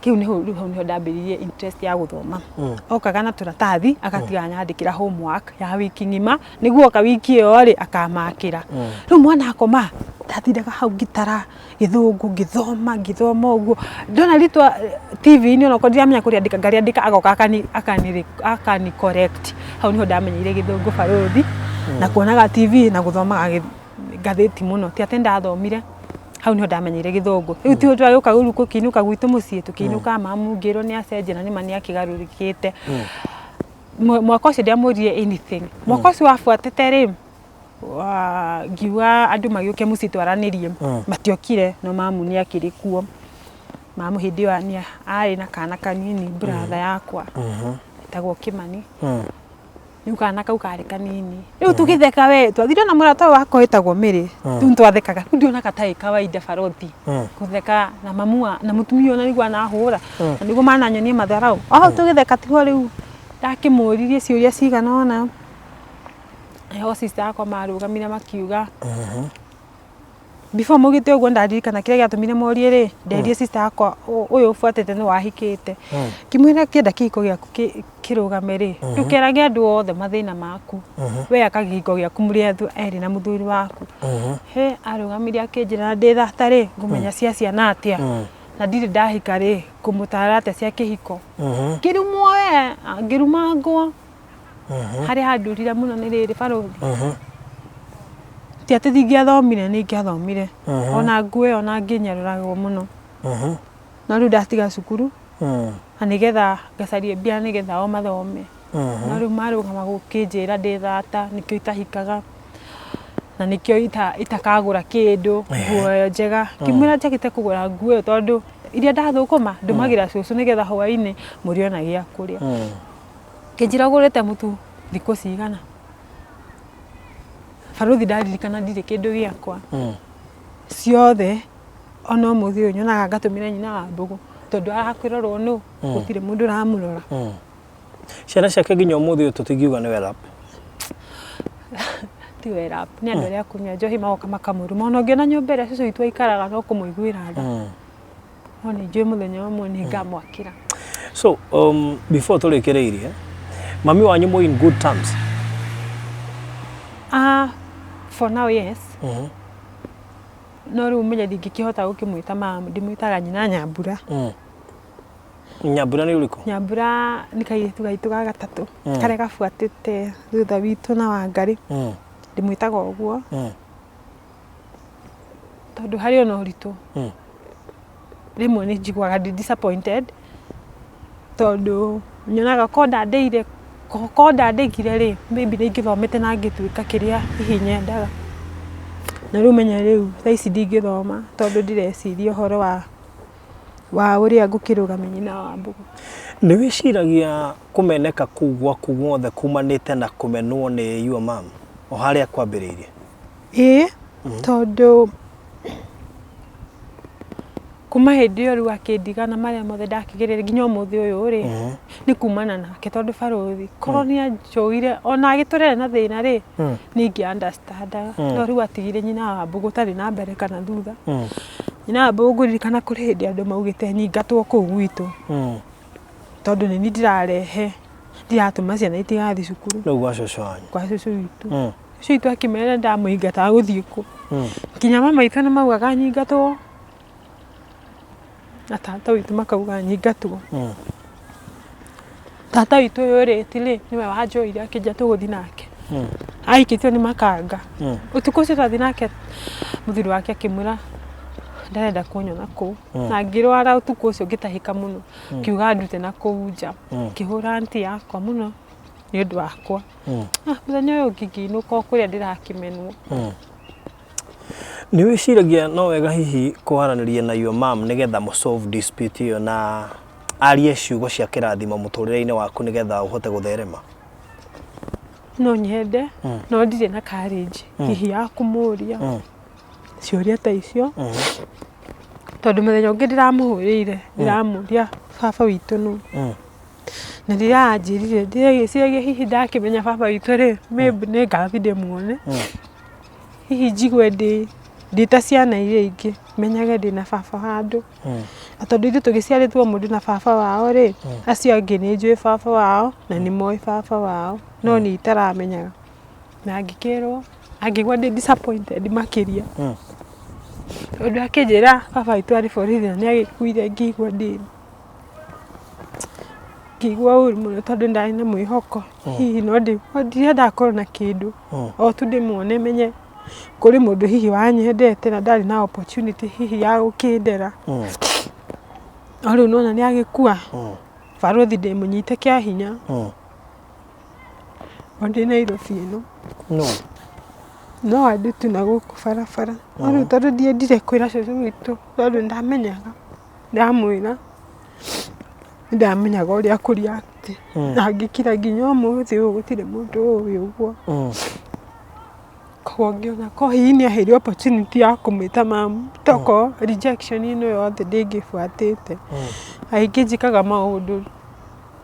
Kĩu nĩho rĩu hau nĩho ndambĩrĩirie interest ya gũthoma. Okaga na tũratathi agatiga anyandĩkĩra homework ya wiki ng'ima nĩguo oka wiki ĩyo rĩ akamakĩra. Rĩu mwana akoma ndatindaga hau ngĩtara gĩthũngũ ngĩthoma ngĩthoma ũguo, ndona rĩtwa TV-inĩ onokorwo ndiramenya kũrĩandĩka ngarĩandĩka agoka akani correct. Hau nĩho ndamenyeire gĩthũngũ barũthi na kuonaga TV na gũthomaga ngathĩti mũno, ti atĩ ndathomire. Hau nĩho ndamenyeire gĩthũngũ. Rĩu ti twagĩũka rĩu gũkĩinũka gwitũ mũciĩ, tũkĩinũka mamu ngĩrwo nĩ acenjia na nĩma nĩ akĩgarũrũkĩte. Mwaka ũcio ndiamũririe anything. Mwaka ũcio wabuatĩte rĩ, ngiuga andũ magĩũke mũciĩ twaranĩrie, matiokire no mamu nĩ akĩrĩ kuo. Mamu hĩndĩ ĩyo nĩ arĩ na kana kanini, brother yakwa etagwo Kĩmani. Rĩu kana kau karĩ kanini. Rĩu tũgĩtheka we, twathire na mũrata ũyũ wakwa wĩtagwo Mary, rĩu nĩtwathekaga. Rĩu ndionaga ta ĩ kawaida barothi gũtheka na mamu wa, na mũtumia ũyũ na nĩguo anahũra, na nĩguo mananyonia matharau. O hau tũgĩtheka tiho rĩu ndakĩmũririe ciũria cigana ũna, nĩho sister yakwa marũgamire makiuga, before maugĩte ũguo nĩndaririkana kĩrĩa gĩatũmire morie rĩ, nderire sister yakwa ũyũ ũbuatĩte nĩ wahikĩte. Ngĩmwĩra ũkĩenda kĩhiko gĩaku kĩrũgame rĩ, ndũkerage andũ othe mathĩna maku, we aka kĩhiko gĩaku mũrĩ erĩ na mũthuri waku. Hĩ, arũgamire akĩnjĩra na ndĩ thata rĩ, ngũmenya cia ciana atĩa, na ndirĩ ndahika rĩ, ngũmũtara atĩa cia kĩhiko. Ngĩrumwo we, ngĩrumangwo. Harĩa handurire mũno nĩ rĩrĩ barũthi. Ti atĩ ndingĩathomire, nĩ ingĩathomire. Ona nguo ĩyo ona ngĩnyararagwo mũno. No rĩu ndatiga cukuru, na nĩgetha ngacarie mbia nĩgetha o mathome. No rĩu marũgama gũkĩnjĩra ndĩ thata, nĩkĩo itahikaga, na nĩkĩo itakagũra kĩndũ, nguo ĩyo njega. Ngĩmwĩra njagĩte kũgũra nguo ĩyo tondũ iria ndathũkũma, ndũmagĩra cũcũ nĩgetha hwainĩ mũrĩe ona gĩa kũrĩa. Ngĩnjĩra ũgũrĩte mũtu thikũ cigana? Barũthi ndaririkana ndirĩ kĩndũ gĩakwa. Ciothe ona ũmũthĩ ũyũ nyonaga ngatũmĩra nyina wa mbũgũ tondũ arakĩrorwo nũ? Gũtirĩ mũndũ ũramũrora. Ciana ciake nginya ũmũthĩ ũyũ tũtingiuga nĩ well up. Ti well up, nĩ andũ arĩa a kũnyua njohi magoka makamũruma. Ona ũngĩona nyũmba ĩrĩa cũcũ witũ aikaraga no kũmũiguĩra tha. No nĩ njũĩ mũthenya ũmwe nĩ ngamwakĩra. So, before tũrĩkĩrĩirie, mami wanyu mwĩ in good terms? Ah, for now yes. No rĩu ũmenye ndingĩkĩhota gũkĩmwĩta mama, ndĩmwĩtaga nyina Nyambura. Nyambura nĩ ũrĩkũ? Nyambura nĩ kairĩtu gaitũ ga gatatũ, karĩa gabuatĩte thutha witũ na Wangarĩ. Ndĩmwĩtaga ũguo. Tondũ harĩ ona ũritũ. Rĩmwe nĩ njiguaga ndĩ disappointed, tondũ nyonaga korwo ndandĩire, korwo ndandĩkire rĩ, maybe nĩ ingĩthomete na ngĩtuĩka kĩrĩa hihi nyendaga. Na rĩu ũmenye rĩu thaa ici ndingĩthoma tondũ ndĩreciria ũhoro wa ũrĩa ngũkĩrũgamia nyina wa Mbũgũ. Nĩ wĩciragia kũmeneka kũu gwaku guothe kumanĩte na kũmenwo nĩ your mom o harĩa kwambĩrĩirie? Ĩĩ, tondũ kuma hĩndĩ ĩyo rĩu akĩndiga na marĩa mothe ndakĩgereire nginya ũmũthĩ ũyũ rĩ, nĩ kumana nake tondũ barũthi korwo nĩ anjũire ona agĩtũrere na thĩna rĩ, nĩ ingĩ understand aga. No rĩu atigire nyina wa Mbũgũ ũtarĩ na mbere kana thutha. Nyina wa Mbũgũ ngũririkana kũrĩ hĩndĩ andũ maugĩte nyingatwo kũu gwitũ tondũ nĩ niĩ ndĩrarehe, ndiratũma ciana itigathiĩ cukuru. Rĩu gwa cũcũ wanyu? Gwa cũcũ witũ. Cũcũ witũ akĩmera ndamũingata agũthiĩ kũ. Nginya mama witũ nĩ maugaga nyingatwo na tata witũ makauga nyingatwo. Tata witũ ũyũ rĩ rĩ nĩwe wanjoire akĩnjĩra tũgũthiĩ nake. Ahikĩtio nĩ makanga. Ũtukũ ũcio twathiĩ nake mũthuri wake akĩmwĩra ndarenda kũnyona kũu. Na ngĩrwara ũtukũ ũcio ngĩtahĩka mũno. Ngiuga ndute na kũu nja. Ngĩhũra aunty yakwa mũno nĩ ũndũ wakwa. Mũthenya ũyũ ũngĩ ngĩinũka o kũrĩa ndĩrakĩmenwo. Nĩ wĩciragia no wega hihi kwaranĩria na your mom nĩgetha mũ solve dispute ĩyo na arie ciugo cia kĩrathimo mũtũrĩre-inĩ waku nĩgetha ũhote gũtherema? No nyende no ndirĩ na courage hihi ya kũmũria ciũria ta icio tondũ mũthenya ũngĩ ndĩramũhũrĩire ndĩramũria baba witũ nũ na rĩrĩa anjĩrire ndĩreciragia hihi ndakĩmenya baba witũ rĩ maybe nĩ ngathiĩ ndĩmuone hihi njigue ndĩ ta ciana iria ingĩ menyage ndĩna baba handũ na tondũ ithuĩ tũgĩciarĩtwo mũndũ na baba wao rĩ acio angĩ nĩ njũĩ baba wao na nĩ moĩ baba wao no niĩ itaramenyaga na ngĩkĩrwo angĩigua ndĩ disappointed makĩria tondũ akĩnjĩra baba witũ arĩ borithi na nĩ agĩkuire ngĩigua ndĩ ngĩigua ũru mũno tondũ ndarĩ na mwĩhoko hihi no ndirendaga korwo na kĩndũ o tu ndĩmuone menye. Kũrĩ mũndũ hihi wanyendete na ndarĩ na opportunity hihi ya gũkĩndera. No rĩu nĩwona nĩ agĩkua, barũthi ndĩmũnyite kĩa hinya. O ndĩ Nairobi ĩno. No. No andũ tu na gũkũ barabara. No rĩu tondũ ndiendire kwĩra cũcũ witũ tondũ nĩndamenyaga ndamwĩra nĩndamenyaga ũrĩa akũ react. Na ngĩkira nginya ũmũthĩ ũyũ gũtirĩ mũndũ ũĩ ũguo. Koguo ngĩona ko hihi nĩ aheire opportunity ya kũmwĩta mamu, tokorwo rejection ĩno yothe ndĩngĩbuatĩte. Aingĩ njĩkaga maũndũ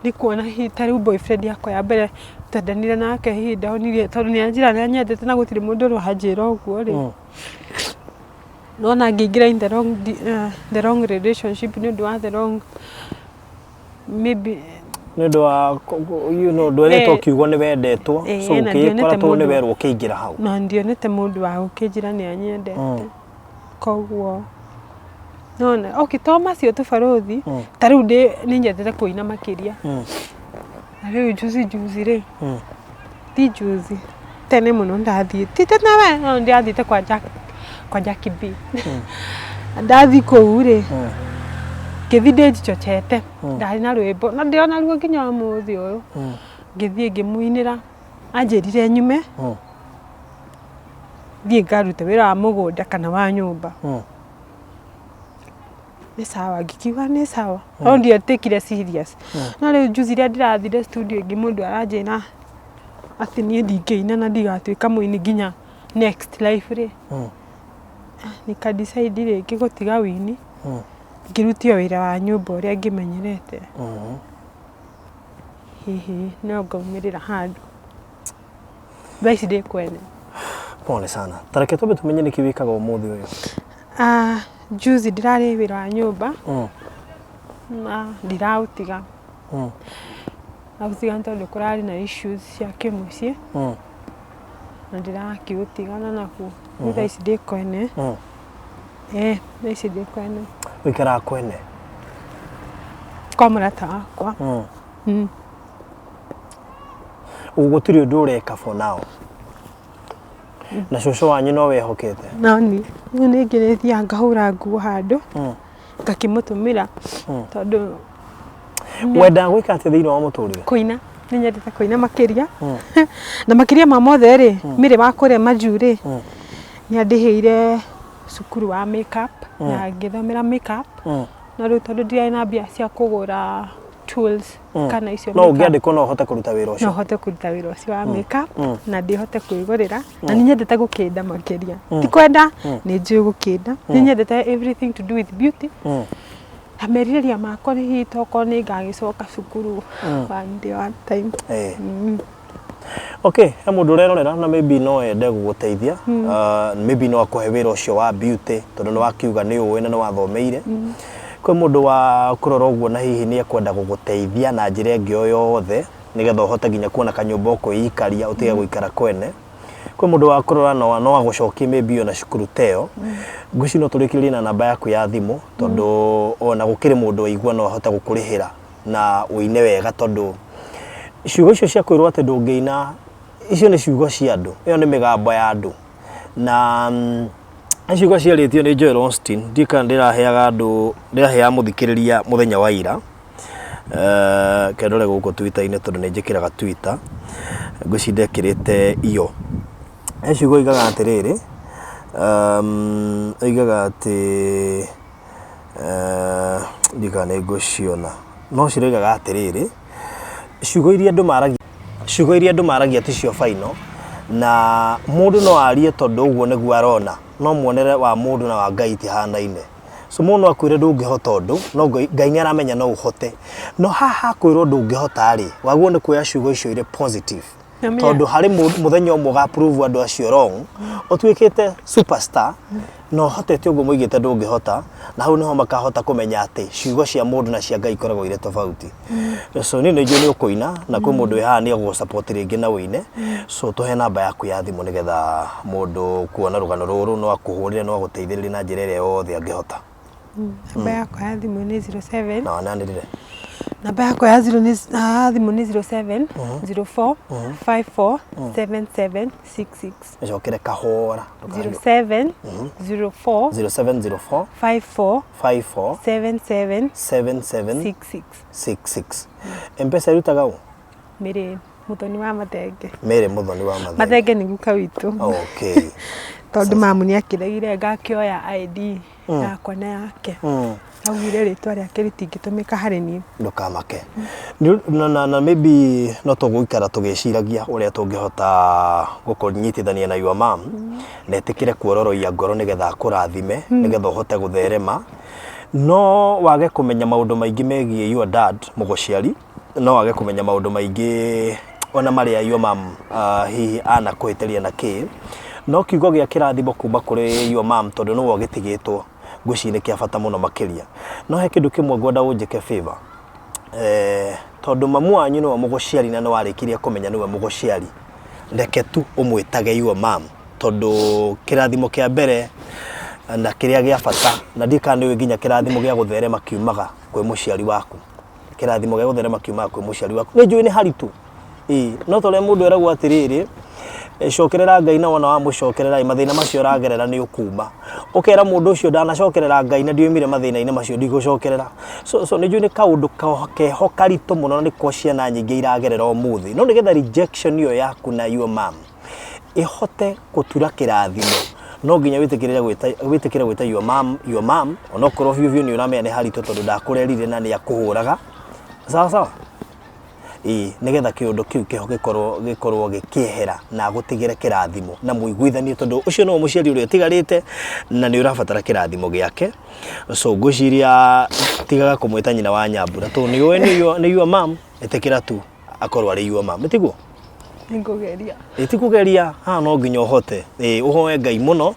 nĩ kuona hihi ta rĩu boyfriend yakwa ya mbere twendanire nake hihi ndonire tondũ nĩ anjĩraga nĩ anyendete na gũtirĩ mũndũ ũrĩ wanjĩra ũguo rĩ, nona ngĩingĩra in the wrong relationship nĩ ũndũ wa the wrong maybe. Nĩ ũndũ wa ndweretwo kiugo nĩ wendetwo, so na ndionete ũgĩkora tondũ nĩ mũndũ. Werwo ũkĩingĩra hau. Na ndionete mũndũ wa gũkĩnjĩra nĩ anyendete, koguo nona okay to macio tu barũthi. Ta rĩu ndĩ nĩ nyendete kũina makĩria. Na rĩu juzi juzi rĩ, ti juzi, tene mũno ndathiĩ, ti tene we, no ndĩrathiĩte kwa Jackie B. Ndathiĩ kũu rĩ, ngĩthiĩ ndĩnjichochete, ndarĩ na rwĩmbo na ndĩrona ruo nginya ũmũthĩ ũyũ. Ngĩthiĩ ngĩmũinĩra, anjĩrire nyume thiĩ ngarute wĩra wa mũgũnda kana wa nyũmba. Nĩ sawa, ngĩkiuga nĩ sawa, no ndietĩkire serious. No rĩu juzi rĩrĩa ndĩrathire studio ĩngĩ, mũndũ aranjĩra atĩ niĩ ndingĩina na ndigatuĩka mũini nginya next life rĩ, nika decide rĩngĩ gũtiga wĩini, ngĩrute o wĩra wa nyũmba ũrĩa ngĩmenyerete. Hihi no ngaumĩrĩra handũ. Thaa ici ndĩ kwene. Pole sana. Ta reke twambe tũmenye nĩkĩ wĩkaga ũmũthĩ ũyũ. Ah, juzi ndĩrarĩ wĩra wa nyũmba na ndiraũtiga. Ndaũtiga nĩ tondũ kũrarĩ na issues cia kĩmũciĩ na ndĩrakĩũtigana naguo. Rĩu thaa ici ndĩ kwene. Ĩĩ, thaa ici ndĩ kwene. Ũikaraga kwene? Kwa mũrata wakwa. Gũtirĩ ũndũ ũreka for now. Na cũcũ wanyu no wehokete? Noni, rĩu ningĩ nĩ thiaga ngahũra nguo handũ, ngakĩmũtũmĩra tondũ Wendaga gwĩka atĩa thĩinĩ wa mũtũrĩre? Kũina, nĩ nyendete kũina makĩria. Na makĩria ma mothe rĩ, Mary wa kũrĩa majuu rĩ, nĩ andĩhĩire cukuru wa makeup na ngĩthomera makeup. No rĩu tondũ ndirarĩ na mbia cia kũgũra tools kana icio No makeup, ũngĩandĩkwo no ũhote kũruta wĩra no ũcio? hote kũruta wĩra ũcio wa makeup na ndĩhote kwĩgũrĩra, na nĩ nyendete gũkĩnda makĩria. Ti kwenda, nĩ njũĩ gũkĩnda. Nĩ nyendete everything to do with beauty. Na merirĩria makwa nĩ hihi tokorwo nĩ ngagĩcoka cukuru one day, one time. Okay, he mũndũ ũrerorera na maybe no ende gũgũteithia. Maybe no akũhe wĩra ũcio wa beauty tondũ nĩ wakiuga nĩ ũĩ na nĩ wathomeire. Kwĩ mũndũ wa kũrora ũguo na hihi nĩ ekwenda gũgũteithia na njĩra ĩngĩ o yothe nĩgetha ũhote nginya kuona kanyũmba ũkwĩikaria ũtige gũikara kwene. Kwĩ mũndũ wa kũrora no agũcokie maybe ona cukuru ta ĩyo. Ngwĩciria no tũrĩkĩrĩrie na namba yaku ya thimũ tondũ ona gũkĩrĩ mũndũ waigua no ahote gũkũrĩhĩra na ũine wega, tondũ ciugo icio cia kwĩrwo atĩ ndũngĩina, icio nĩ ciugo cia andũ, ĩyo nĩ mĩgambo ya andũ. Na nĩ ciugo ciarĩtio nĩ Joel Osteen, ndiũĩ kana ndĩraheaga andũ, ndĩraheaga mũthikĩrĩria mũthenya wa ira. Reke ndore gũkũ Twitter-inĩ tondũ nĩ njĩkĩraga Twitter, ngwĩciria ndekĩrĩte iyo. He ciugo oigaga atĩrĩrĩ, oigaga atĩ ndiũĩ kana nĩ ngũciona, no ciroigaga atĩrĩrĩ, ciugo iria andũ maragia, ciugo iria andũ maragia ticio final, na mũndũ no arie tondũ ũguo nĩguo arona, no muonere wa mũndũ na wa Ngai itihanaine. So mũndũ no akwĩre ndũngĩhota ũndũ, no Ngai nĩ aramenya no ũhote. No haha hakwĩrwo ndũngĩhota rĩ, wagĩrĩirwo nĩ kuoya ciugo icio irĩ positive. Tondũ harĩ mũthenya ũmwe ũga prove andũ acio wrong, ũtuĩkĩte superstar na ũhotete ũguo moigĩte ndũngĩhota, na hau nĩho makahota kũmenya atĩ ciugo cia mũndũ na cia Ngai ikoragwo irĩ tofauti. So niĩ nĩ njũĩ nĩ ũkũina na kwĩ mũndũ wĩ haha nĩ egũgũ support rĩngĩ na ũine. So tũhe namba yaku ya thimũ nĩgetha mũndũ kuona rũgano rũrũ no akũhũrĩre, no agũteithĩrĩrie na njĩra ĩrĩa yothe angĩhota. Namba yakwa ya thimũ nĩ 07 Na wananĩrĩre. Namba yakwa ya zero nĩ thimũ nĩ 07 04 54 77 66. Ĩcokere kahora. 07 04 0704 54 54 77 77 66. 66. Mpesa ĩrutaga ũ? Mĩrĩ Muthoni wa Mathenge. Mary Muthoni wa Mathenge. Mathenge nĩ guka witũ. Okay. Tondũ mamu nĩ akĩregire ngakĩoya ID yakwa na yake. Augire rĩtwa rĩake rĩtingĩtũmĩka harĩ niĩ. Ndũkamake. Na maybe no tũgũikara tũgĩciragia ũrĩa tũngĩhota gũkũnyitithania na your mom na ĩtĩkĩre kuororoia ngoro nĩgetha akũrathime, nĩgetha ũhote gũtherema. No wage kũmenya maũndũ maingĩ megiĩ your dad mũgũciari, no wage kũmenya maũndũ maingĩ ona marĩa your mom hihi anakũhĩtĩria na kĩ, no kiugo gĩa kĩrathimo kuma kũrĩ your mom, tondũ nĩwe ũgĩtigĩtwo, ngwĩciria nĩ kĩa bata mũno makĩria. No he kĩndũ kĩmwe ngwenda ũnjĩke favor, tondũ mamu wanyu nĩwe mũgũciari na nĩwarĩkirie kũmenya nĩwe mũgũciari, reke tu ũmwĩtage your mom, tondũ kĩrathimo kĩa mbere na kĩrĩa gĩa bata, na ndiũĩ kana nĩũĩ nginya kĩrathimo gĩa gũtherema kiumaga kwĩ mũciari waku. Kĩrathimo gĩa gũtherema kiumaga kwĩ mũciari waku. Nĩ njũĩ nĩ haritũ, ĩĩ, no ta ũrĩa mũndũ eragwo atĩrĩrĩ, cokerera Ngai, na wona wamũcokerera ĩ, mathĩna macio ũragerera nĩ ũkuma. Ũkera mũndũ ũcio, ndanacokerera Ngai na ndiumire mathĩna-inĩ macio, ndigũcokerera. So nĩ njũĩ nĩ kaũndũ keho karitũ mũno na nĩko ciana nyingĩ iragerera ũmũthĩ. No nĩgetha rejection ĩyo yaku na your mom ĩhote gũtura kĩrathimo, no nginya wĩtĩkĩre gwĩta, wĩtĩkĩre gwĩta your mom your mom, onokorwo biũ biũ nĩ ũramenya nĩ haritũ tondũ ndakũrerire na nĩ akũhũraga. Sawa sawa? Ĩĩ, nĩgetha kĩũndũ kĩu kĩho gĩkorwo gĩkĩehera na agũtigĩre kĩrathimo na mũiguithanie, tondũ ũcio nĩwe mũciari ũrĩa ũtigarĩte na nĩ ũrabatara kĩrathimo gĩake. So ngwĩciria tigaga kũmwĩta nyina wa Nyambura, tondũ nĩ ũĩ nĩ your mom, ĩtĩkĩra tu akorwo arĩ your mom, tiguo? Nĩngũgeria. Ĩ ti kũgeria haha, no nginya ũhote. Ĩ ũhoe Ngai mũno,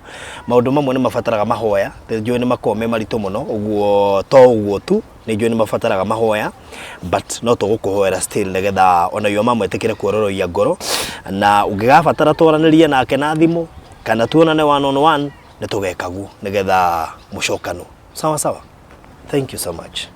maũndũ mamwe nĩ mabataraga mahoya, njũĩ nĩ makoragwo me maritũ mũno ũguo, to ũguo tu, nĩ njũĩ nĩ mabataraga mahoya, but no tũgũkũhoera still nĩgetha ona your mom etĩkĩre kuororoia ngoro, na ũngĩgabatara twaranĩrie nake na thimũ kana tuonane one on one, nĩ tũgeka guo nĩgetha mũcokanwo. Sawa sawa? Thank you so much.